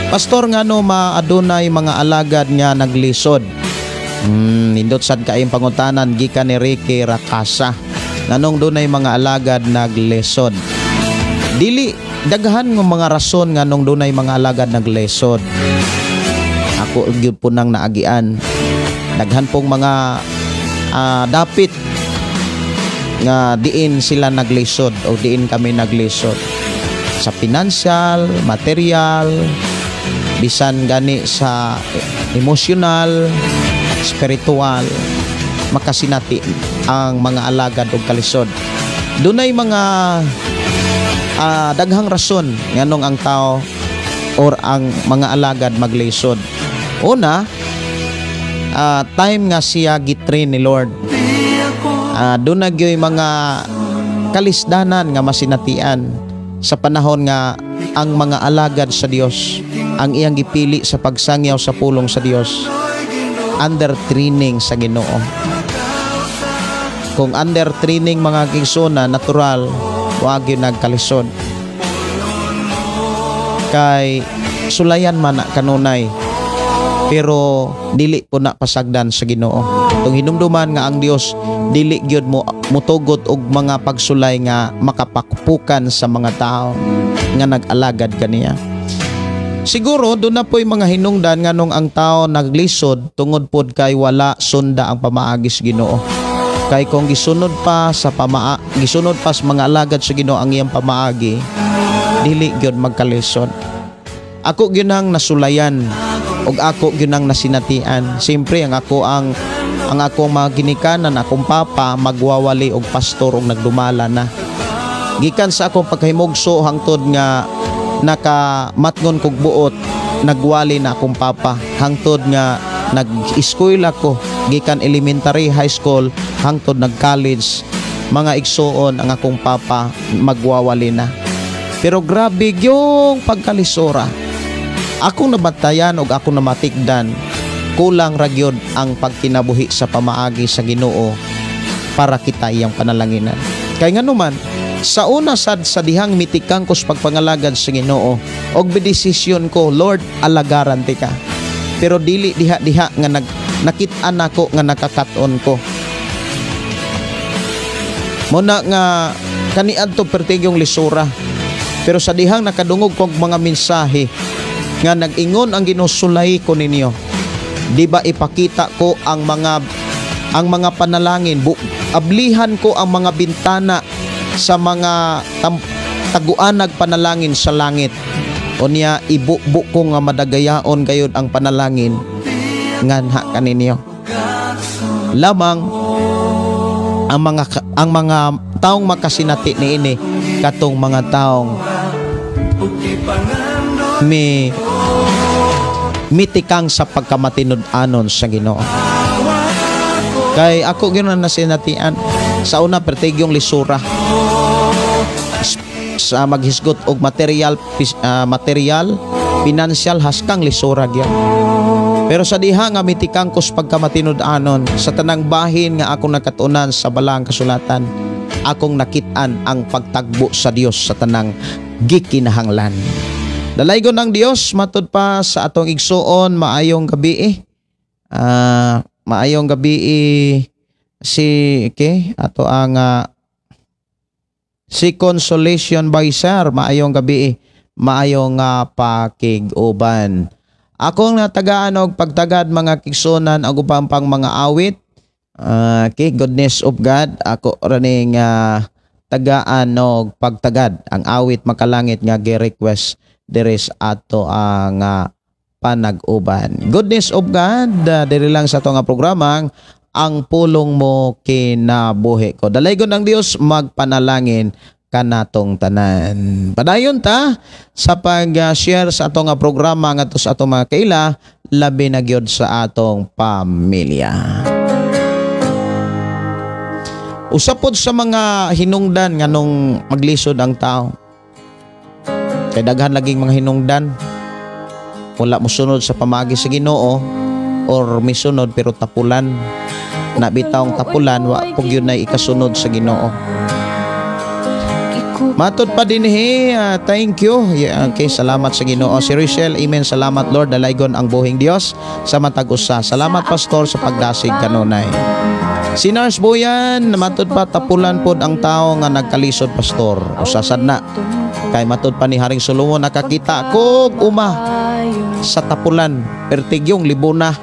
Pastor, ngano maadunay mga alagad nga naglisod? Nindot sad kaayong pangutanan gikan ni Ricky Rakasa. Nganong dunay mga alagad naglisod? Dili daghan ng mga rason nganong dunay mga alagad naglisod. Ako gyud po nang naagian. Daghan pong mga dapit nga diin sila naglisod o diin kami naglisod sa financial, material, bisan gani sa emotional, spiritual, makasinati ang mga alagad og kalisod. Dunay mga daghang rason nganong ang tao or ang mga alagad maglisod. Una, time nga siya gitrain ni Lord. Doon na gyoy mga kalisdanan nga masinatian sa panahon nga ang mga alagad sa Dios ang iyang gipili sa pagsangyaw sa pulong sa Dios under training sa Ginoo. Kung under training mga kigsuna, natural wa gyud nagkalisod. Kay sulayan man na kanunay, pero dili po na pasagdan sa Ginoo. Tung hinumduman nga ang Dios dili gyud mo mutugot og mga pagsulay nga makapakpukan sa mga tao nga nag-alagad kaniya. Siguro doon na po'y mga hinungdan nganong ang tao naglisod tungod pod kay wala sunda ang pamaagi sa Ginoo. Kay kung gisunod pa sa mga alagad sa Ginoo ang iyang pamaagi, dili gyud magkalisod. Ako gyud ang nasulayan ug ako gyud ang nasinatian. Siyempre ang akong mga ginikanan, akong papa magwawali og pastor og nagdumala na. Gikan sa akong pagkahimugso hangtod nga nakamatngon kog buot, nagwali na akong papa, hangtod nga nag-eskwela ko gikan elementary, high school hangtod nag-college, mga igsuon, ang akong papa magwawali na. Pero grabe yung pagkalisora. Akong nabatayan og akong namatikdan, kulang ra gyud ang pagkinabuhi sa pamaagi sa Ginoo para kita iyang panalanginan. Kay nganuman, sa una sad sa dihang mitikang ko sa pagpangalagad sa Ginoo og bedesisyon ko, "Lord, alagaran ti ka." Pero dili diha-diha nga nakit-an nako nga nakakaton ko. Muna nga kaniadto pertigyong lisura. Pero sa dihang nakadungog kog mga mensahe nga nag-ingon ang Ginoo, "Sulay ko ninyo. Di ba ipakita ko ang mga panalangin, ablihan ko ang mga bintana sa mga taguanag panalangin sa langit. Unya ibubo ko nga madagayaon gayud ang panalangin nganha kaninyo." Lamang ang mga taong makasinati niini katong mga taong mi mitikang sa pagkamatinud-anon sa Ginoo. Kay ako gyud na nasinatian sa una, pertigyong lisura sa maghisgot og material, material, financial, haskang lisura gyud. Pero sa diha nga mitikang ko sa pagkamatinud-anon sa tanang bahin nga akong nakatunan sa balaang kasulatan, akong nakit-an ang pagtagbo sa Dios sa tanang gikinahanglan. Dalaygon ang Dios. Matud pa sa atong igsuon, maayong gabi eh. Maayong gabi eh, si okay, ato ang si Consolation by Sir, maayong gabi eh. Maayong pakig-uban. Akong natagaan og pagtagad, mga kigsunan, og uban pang mga awit. Okay, Goodness of God, ako raning tagaan og pagtagad ang awit Makalangit nga gi-request diri sa ato ang panag-uban. Goodness of God, diri lang sa ato nga programang Ang Pulong Mo Kinabuhi Ko. Dalaygon ang Dios, magpanalangin kanatong tanan. Padayon ta sa pag-share sa atong nga programa ngadto sa atong mga kaila, labi na gyud sa atong pamilya. Usa pod sa mga hinungdan nganong maglisod ang tao. Kay daghan laging mga hinungdan. Wala mosunod sa pamagi sa Ginoo or misunod pero tapulan. Na bitawng tapulan, wa pug yun ay ikasunod sa Ginoo. Matod pa dinhi, thank you. Yeah, okay, salamat sa Ginoo. Si Rachel, amen, salamat Lord, dalaygon ang buhing Dios sa matag usa. Salamat, Pastor, sa pagdasig kanunay. Si Nars Boyan, matod pa, tapulan pod ang tao nga nagkalisod, Pastor. Usasad na. Kay matod pa ni Haring Solomon, nakakita kog uma sa tapulan, pertigyong libuna.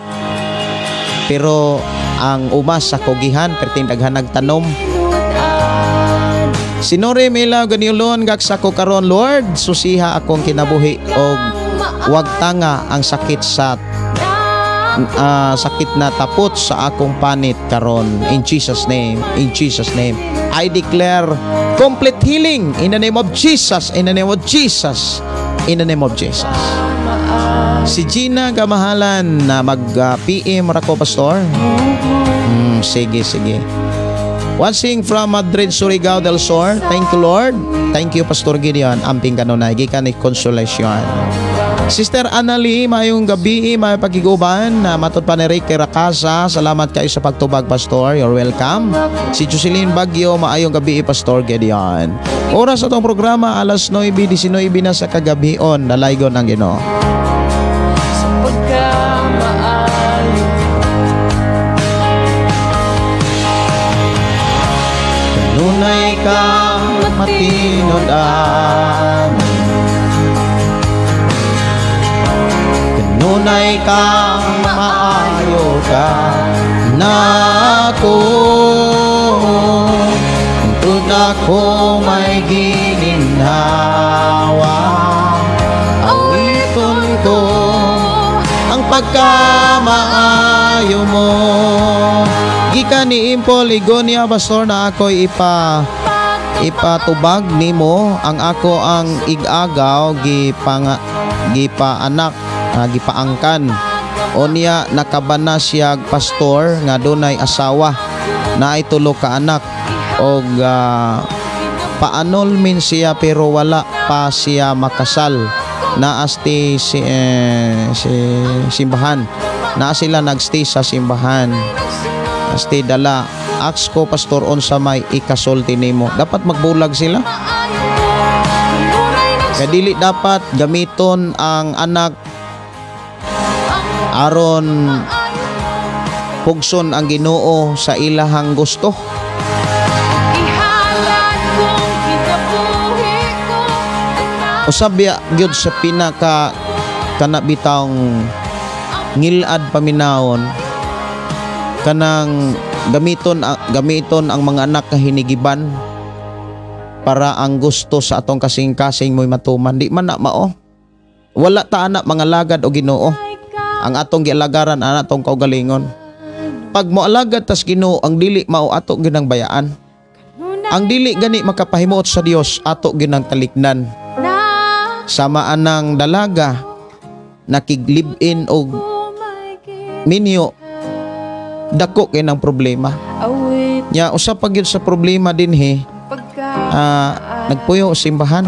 Pero ang uma sa kugihan, perting daghan nagtanom. Sinore Mila Ganilon, gaksa ko karon, Lord, susiha akong kinabuhi og wag tanga ang sakit sa sakit na tapot sa akong panit karon, in Jesus' name. In Jesus' name, I declare complete healing in the name of Jesus, in the name of Jesus, in the name of Jesus. Si Gina Gamahalan na mag PM ra ko, Pastor. Sige, sige. Watching from Madrid, Surigao del Sur. Thank you, Lord. Thank you, Pastor Gideon. Amping kanunay. Gikan ni Consolation. Sister Annalie, mayong gabi, may pagkiguban. Matod pa ni Rick Rakasa, salamat kayo sa pagtubag, Pastor. You're welcome. Si Jocelyn Bagyo, maayong gabi, Pastor Gideon. Oras atong programa, alas 9:19 na sa kagabion. Dalaygon ang Ginoo. Sa pagkamaayo. Kanunay ka matinud-an, kanunay ka maayo ka nako, hangtod ako may gininhawa, awiton ko ang pagkamaayo mo. Gikan ni Impol Igonia, Pastor, na ako'y ipatubag nimo ang ako ang igagaw gipaanak, gipaangkan. Unya nakabana siya pastor nga dunay asawa, naay tulo ka anak og paanolmin siya pero wala pa siya makasal. Naasti si simbahan. Naa sila nagstay sa simbahan. Asti dala aks ko pastor unsa may ikasulti nimo. Dapat magbulag sila. Kay dili dapat gamiton ang anak aron pugson ang Ginoo sa ilahang gusto. Usab biya gyud sa pinaka kana bitawng ngilad paminawon kanang gamiton ang mga anak nga hinigiban para ang gusto sa atong kasing-kasing mo'y matuman. Di man na mao. Wala ta anak mga lagad o Ginoo. Ang atong gialagaran ana atong kaugalingon. Pag moalagad tas Ginoo ang dili mao ato ginang bayaan. Ang dili gani makapahimuot sa Dios ato ginang talikdan. Sama anang dalaga nakiglib-in og minyo, dako kay ng problema. Nya usa pa gyud sa problema dinhi, nagpuyo simbahan.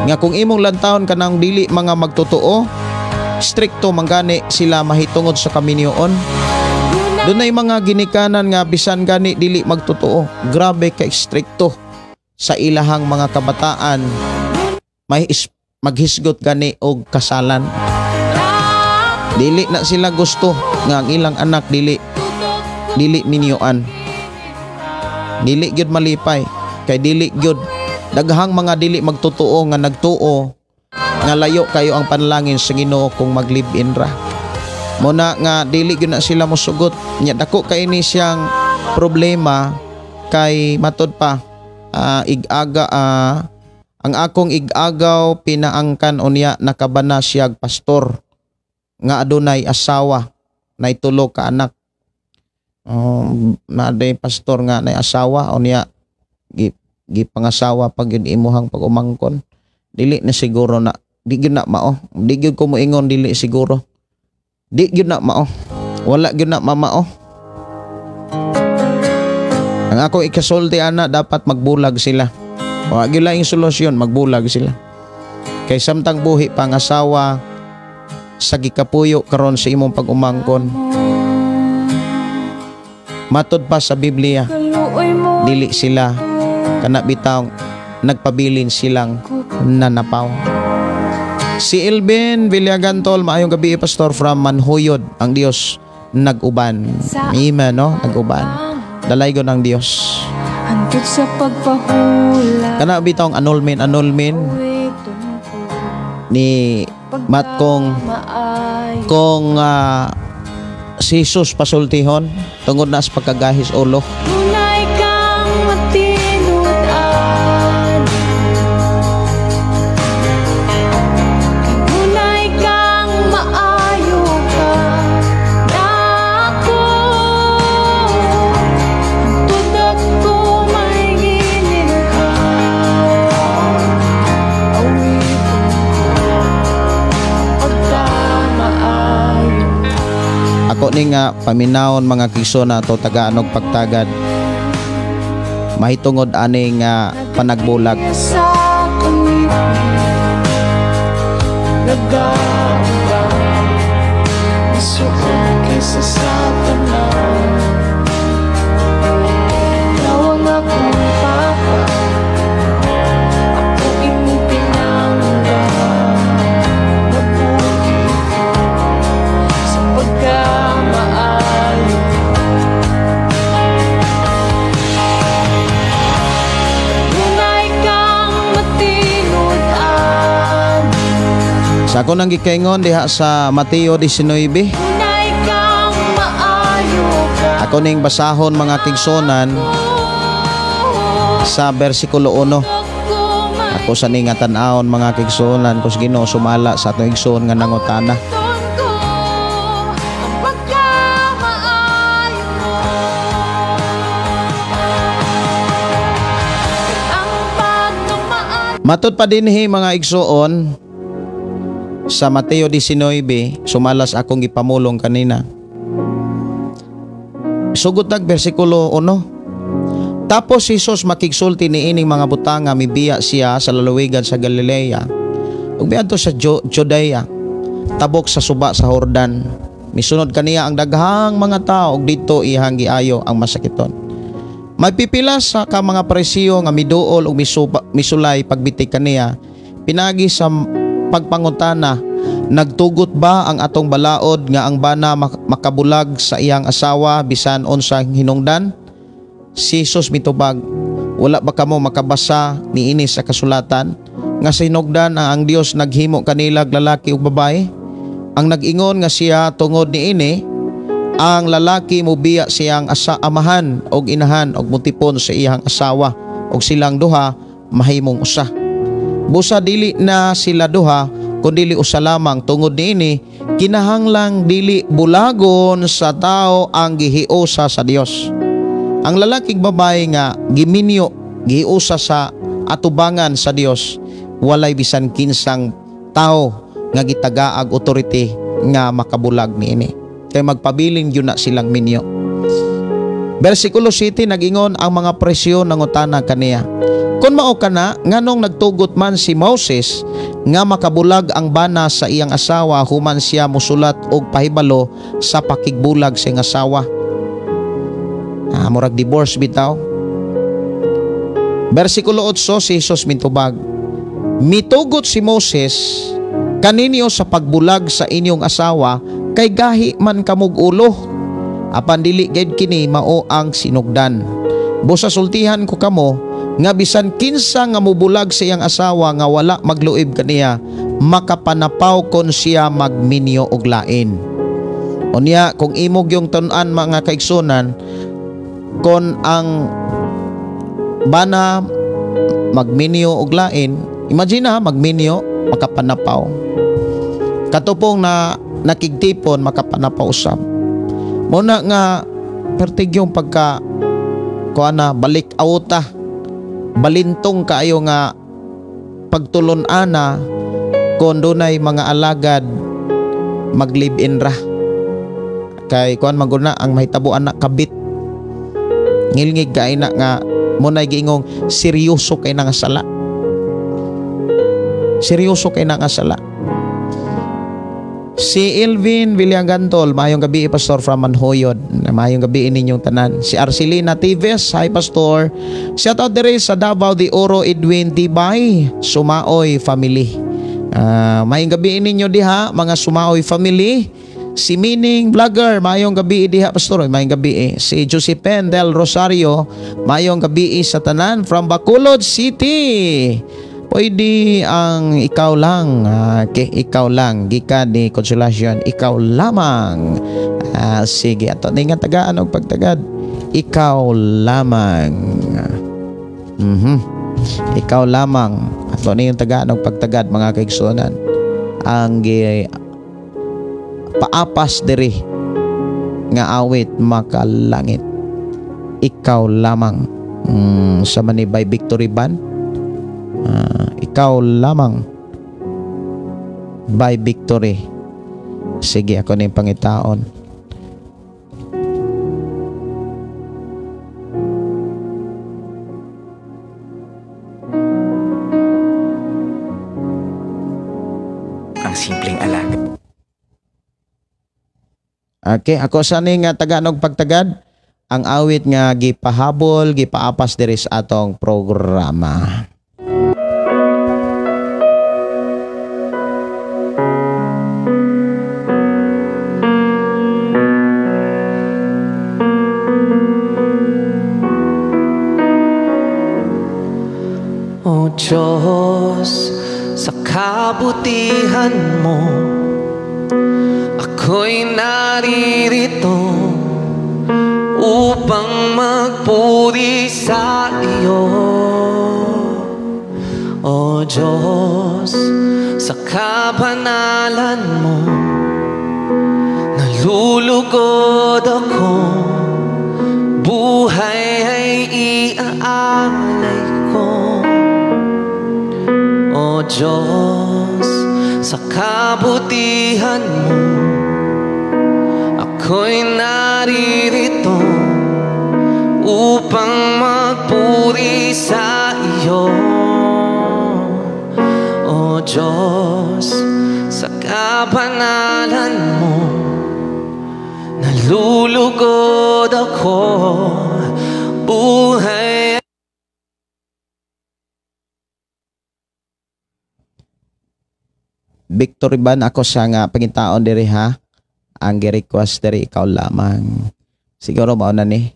Nga kung imong lantawon kanang dili mga magtotoo, strikto manggani sila mahitungod sa kaminyoon. Dunay mga ginikanan nga bisan gani dili magtotoo, grabe ka strikto sa ilahang mga kabataan. May maghisgot gani og kasalan. Dili na sila gusto nga ang ilang anak dili minyoan. Dili gyud malipay kay dili gyud daghang mga dili magtotoo nga nagtuo nga layo kayo ang panalangin sa Ginoo kung maglib-in ra. Muna nga dili gyud na sila mosugot. Nya dako kay ni siyang problema kay matod pa igaga ang akong igagaw pinaangkan unya nakabana siyag pastor nga adunay asawa nay tulo ka anak. Naday pastor nga nay asawa unya gipangasawa pag yun imuhang pag-umangkon. Dili na siguro na di gyud na mao. Di gyud ko moingon dili siguro. Di gyud na mao. Wala gyud na mamao. Ang ako ikasulti ana dapat magbulag sila. Wa gyud laing solusyon, magbulag sila. Kay samtang buhi pa ang asawa sa gikapuyo karon sa imong pag-umangkon. Matod pa sa Biblia, dili sila kana bitaw nagpabilin silang nanapaw. Si Elvin Villagantol, maayong gabi Pastor from Manhuyod. Ang Dios nag-uban. Amen, no? Nag-uban. Dalaygon ang Dios. Hangtod sa pagpahula. Kana bitaw ang annulment ni mat kung si Jesus pasultihon tungod na sa pagkagahis ulo. Tunay kang matinud-an, tunay kang maayo ka nako, hangtod ako may gininhawa, awitin ko pagkamaayo. Ako ni nga paminawon mga kisona to tagaanog pagtagad mahitungod ani nga panagbulag. Sa ako nang gikaingon diha sa Mateo 19. Ako ning basahon mga kigsunan sa bersikulo 1. Ako sa ning tan-awon mga kigsunan kus Ginoo sumala sa atong igsoon nga nangutana. Matud pa dinhi mga igsoon sa Mateo 19, sumalas akong gipamulong kanina. Sugot nag bersikulo 1. Tapos si Jesus makigsulti niining mga butanga, mibiya siya sa lalawigan sa Galilea ug miadto sa Judea, tabok sa suba sa Jordan. Misunod kaniya ang daghang mga tao ug didto iyang giayo ang masakiton. May pipila sa ka mga Parisiyo nga miduol ug misulay pagbitik kaniya, pinagi sa pagpangutana, nagtugot ba ang atong balaod nga ang bana makabulag sa iyang asawa bisan unsang hinungdan? Si Jesus mitubag, wala ba kamo makabasa niini sa kasulatan nga sinugdan ang Dios naghimo kanilag lalaki ug babae? Ang nag-ingon nga siya tungod niini, ang lalaki mobiya siyang amahan og inahan og mutipon sa iyang asawa og silang duha mahimong usa. Busa dili na sila duha kun dili usa lamang. Tungod niini kinahanglang dili bulagon sa tao ang gihiusa sa Dios. Ang lalaking babae nga giminyo gihiusa sa atubangan sa Dios, walay bisan kinsang tao nga gitagaag authority nga makabulag niini. Kay magpabilin gyud na silang minyo. Bersikulo 7, nag-ingon ang mga presyo nangutana kaniya, kon mao kana nganong nagtugot man si Moses nga makabulag ang bana sa iyang asawa human siya musulat og pahibalo sa pakigbulag sa iyang asawa? Murag divorce bitaw. Bersikulo 8, si Jesus mintubag, mitugot si Moses kaninyo sa pagbulag sa inyong asawa kay gahi man kamog ulo, apan dili gid kini mao ang sinugdan. Busa sultihan ko kamo nga bisan kinsa nga mobulag sa iyang asawa nga wala magluib kaniya, makapanapaw kon siya magminyo og lain. Unya kung imog yung tun-an mga kaigsunan, kon ang bana magminyo og lain, imagine ha, magminyo makapanapaw, katupong na nakigtipon makapanapaw usab. Muna nga pertig yung pagka kuana balik awta, balintong kaayo nga pagtulon ana kon dunay mga alagad mag-live-in ra. Kay kuan maguna ang mahitabo anak kabit. Ngilngig kay na nga munay giingong seryoso kay na nga sala. Seryoso kay na nga sala. Si Elvin Villagantol, maayong gabi Pastor from Manhoyod. Maayong gabi ninyong tanan. Si Arcelina Tives, hi Pastor. Shout out dire sa Davao de Oro, Edwin Tibay, Sumaoy family. Maayong gabi ninyo diha mga Sumaoy family. Si Mining Vlogger, maayong gabi diha Pastor, maayong gabi. Si Josephine Del Rosario, maayong gabi sa tanan from Bacolod City. Pwede ang ikaw lang, okay, ikaw lang, gikan ni Consolation, ikaw lamang. Sige, ato ni nga tagaan og pagtagad, ikaw lamang. Ikaw lamang. Ato ni yung tagaan og pagtagad mga kaigsuonan. Ang paapas diri nga awit makalangit, ikaw lamang. Sa Manibay Victory Band. Ikaw lamang by Victory. Sige, ako na yung pangitaon. Ang simpleng alaga. Okay, ako sa ni nga taganog pagtagad ang awit nga gipahabol, gipaapas diri sa atong programa. O Diyos, sa kabutihan mo, ako'y naririto upang magpuri sa iyo. O Diyos, sa kabanalan mo, nalulugod ako, buhay ay iaalay ko. O Diyos, sa kabutihan mo, ako'y naririto upang magpuri sa iyo. O Diyos, sa kabanalan mo, nalulugod ako, buhay. Victory Band ako sa nga pangitaon diri ha. Ang gi-request diri ikaw lamang. Siguro mao na ni.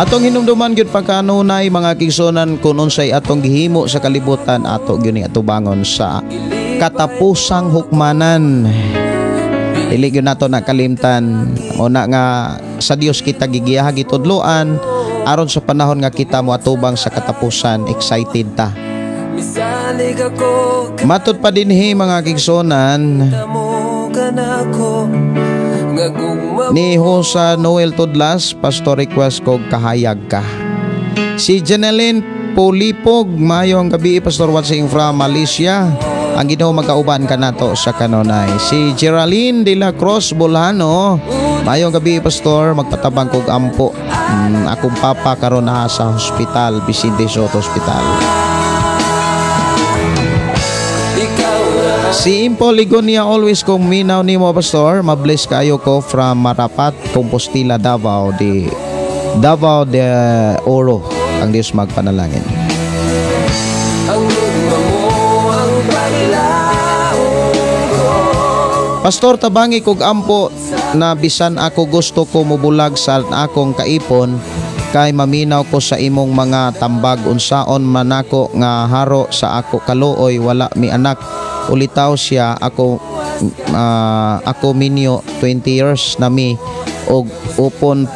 Atong hinumduman gyud pagkanunay mga kigsunan kun unsay atong gihimo sa kalibutan, ato gyud ning atubangon sa katapusang hukmanan. Dili gyud nato nakalimtan una nga sa Dios kita gigiyaha gitudloan aron sa panahon nga kita moatubang sa katapusan, excited ta. Matud pa dinhi mga kigsunan ni Josa Noel Tudlas, pastor request kog kahayag ka. Si Janeline Pulipog, mayong gabi pastor, watching from Malaysia. Ang Ginoo magkauban ka nato sa kanunay. Si Geraldine de la Cruz Bolano, mayong gabi pastor, magpatabang kog ampo. Akong papa karon na sa hospital, Vicente Soto Hospital. Si Impo Ligonia, always kong minaw nimo pastor, mabless kayo ko from Marapat, Compostela, Davao de Davao de Oro. Ang Dios magpanalangin. Pastor, tabangi kog ampo na bisan ako gusto ko mobulag sa akong kaipon kay maminaw ko sa imong mga tambag, unsaon man ako nga haro sa ako kaluoy, wala mi anak. Ulitaw siya ako, ako minyo 20 years na mi og upon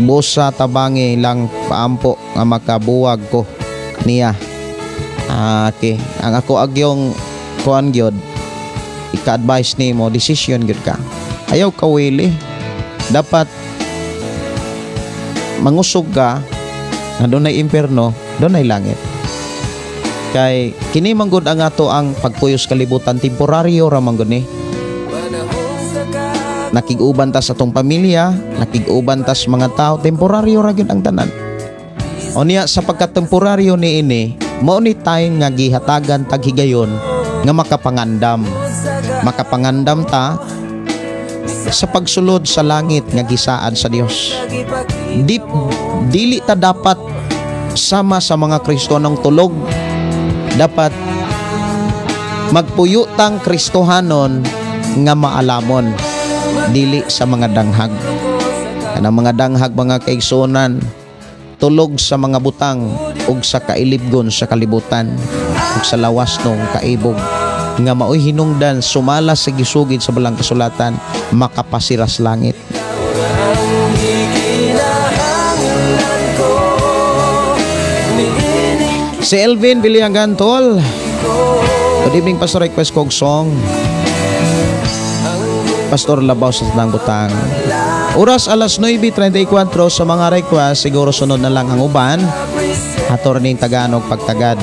busa, tabangi lang paampo nga makabuwag ko niya. Okay, ang ako agyong kuan gyud ika-advise nimo, decision gyud ka. Ayaw ka wili. Dapat mangusog ka nga dunay impierno, dunay langit. Kay kini man gud ang ato ang pagpuyos kalibutan, temporaryo ra man gud ni. Nakig-uban ta sa atong pamilya, nakig-uban ta sa mga tao, temporaryo ra gyud ang tanan. O niya sa pagkatemporaryo niini, mao ni time nga gihatagan tag higayon nga makapangandam. Makapangandam ta sa pagsulod sa langit nga gisaad sa Dios. Dili ta dapat sama sa mga Kristohanong tulog. Dapat magpuyo tang Kristohanon nga maalamon, dili sa mga danghag. Kanang mga danghag mga kaigsuonan, tulog sa mga butang ug sa kailibgon sa kalibutan ug sa lawas nung kaibog nga maoy hinungdan sumala sa gisugid sa balang kasulatan, makapasiras langit. Si Elvin Biliangan Tol, good evening pastor, request kog song Pastor Labaw sa Tanang Butang. Oras alas 9:34 sa mga request, siguro sunod na lang ang uban. Hator ning Taganog pagtagad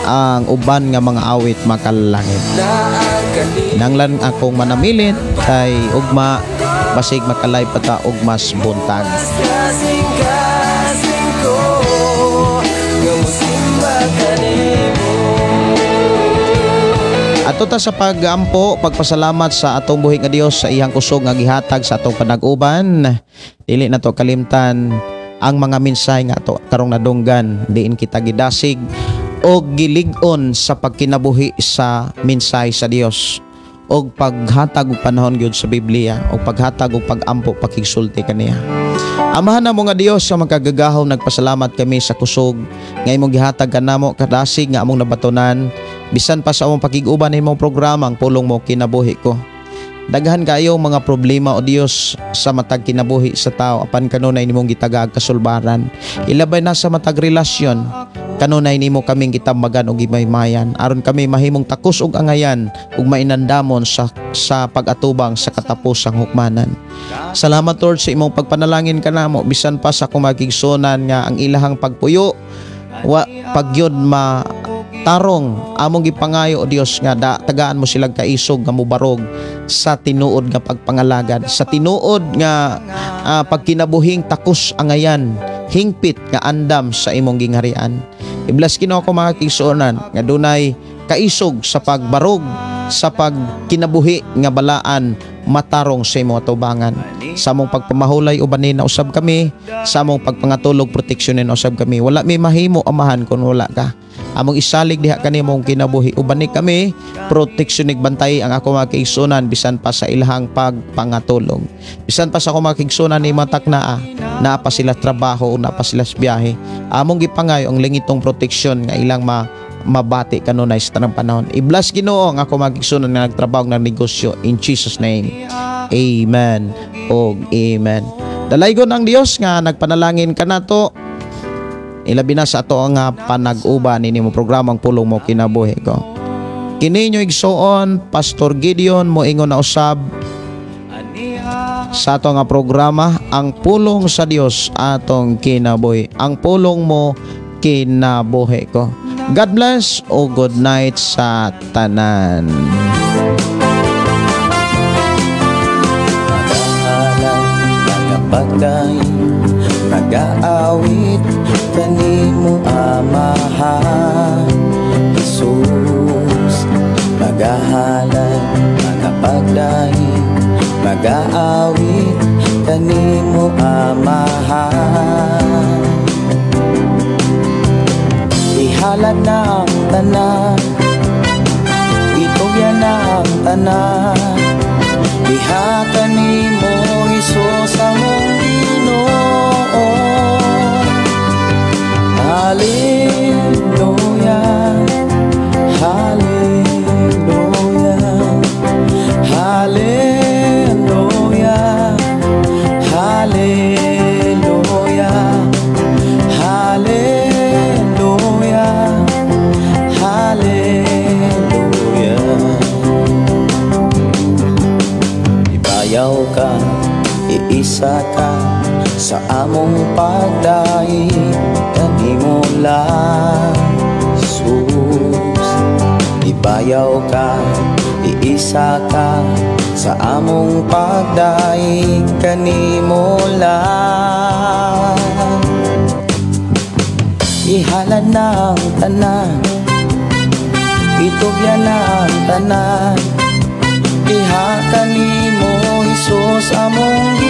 ang uban nga mga awit makalangit. Nanglan akong manamilit kay ugma basig makalay pata og mas buntag. Ato ta sa pagampo, pagpasalamat sa atong buhi nga Dios sa iyang kusog nga gihatag sa atong panag-uban. Dili na to kalimtan ang mga mensahe nga ato karong nadunggan, diin kita gidasig og gilig-on sa pagkinabuhi sa mensahe sa Dios og paghatag og panahon gyud sa Biblia og paghatag og pagampo, pakigsulti kaniya. Amahan namo nga Dios sa makagagahom, nagpasalamat kami sa kusog nga imong gihatag kanamo, kadasig nga among nabatonan bisan pa sa among pakig-uban nimong programa, Ang Pulong Mo Kinabuhi Ko. Daghan kayo mga problema, o Dios, sa matag kinabuhi sa tao, apan kanunay nimong gitagaag kasulbaran. Ilabay na sa matag relasyon, kanunay nimo kaming gitambagan og gimaymayan aron kami mahimong takos og angayan ug mainandamon sa pag-atubang sa katapusang hukmanan. Salamat, Lord, sa imong pagpanalangin kanamo bisan pa sa kumagigsunan nga ang ilahang pagpuyo wa pagyod ma tarong. Among gipangayo, o Dios, nga tagaan mo silang kaisog nga mubarog sa tinuod nga pagpangalagad, sa tinuod nga pagkinabuhing takos angayan, hingpit nga andam sa imong gingharian. I-bless, Ginoo, ko mga kaigsuonan nga dunay kaisog sa pagbarog sa pagkinabuhi nga balaan, matarong sa imong atubangan. Sa among pagpamahulay, ubanin na usab kami. Sa among pagpangatulog, proteksyonin usab kami. Wala mi mahimo, Amahan, kung wala ka. Among isalig diha kanimong kinabuhi, ubani kami, proteksyonig, bantay ang ako mga kaigsuonan bisan pa sa ilahang pagpangatulog, bisan pa sa ako mga kaigsuonan ni matak naa naa pa sila trabaho o naa pa sila sa biyahe. Among gipangayo ang lingitong proteksyon nga ilang mabati kanunay sa tanang panahon. I-bless, Ginoo, ang ako mga kaigsuonan nga nagtrabaho ng negosyo, in Jesus' name. Amen og amen. Dalaygon ang Dios nga nagpanalangin kanato, ilabi na sa ato ang panag-uban nini mo programang Pulong Mo Kinabuhi Ko. Kini inyo igsuon, Pastor Gideon, moingon na usab sa ato nga programa, Ang Pulong sa Dios Atong Kinabuhi. Ang pulong mo kinabuhi ko. God bless o good night sa tanan. Nagapagday, nagaawit kanimo, Amahan Jesus. Magahalad, magapagday, magaawit kanimo, Amahan. Ihalad na ang tanan, itugyan na ang tanan, diha kanimo, Hesus among Ginoo. Hallelujah, hallelujah, hallelujah, hallelujah, hallelujah, hallelujah. Ibayaw ka, iisa ka sa among pagdaig kanimo lang, Jesus. Ibayaw ka, iisa ka sa among pagdaig kanimo lang. Ihalad na ang tanan, itugyan na ang tanan, diha kanimo, Hesus among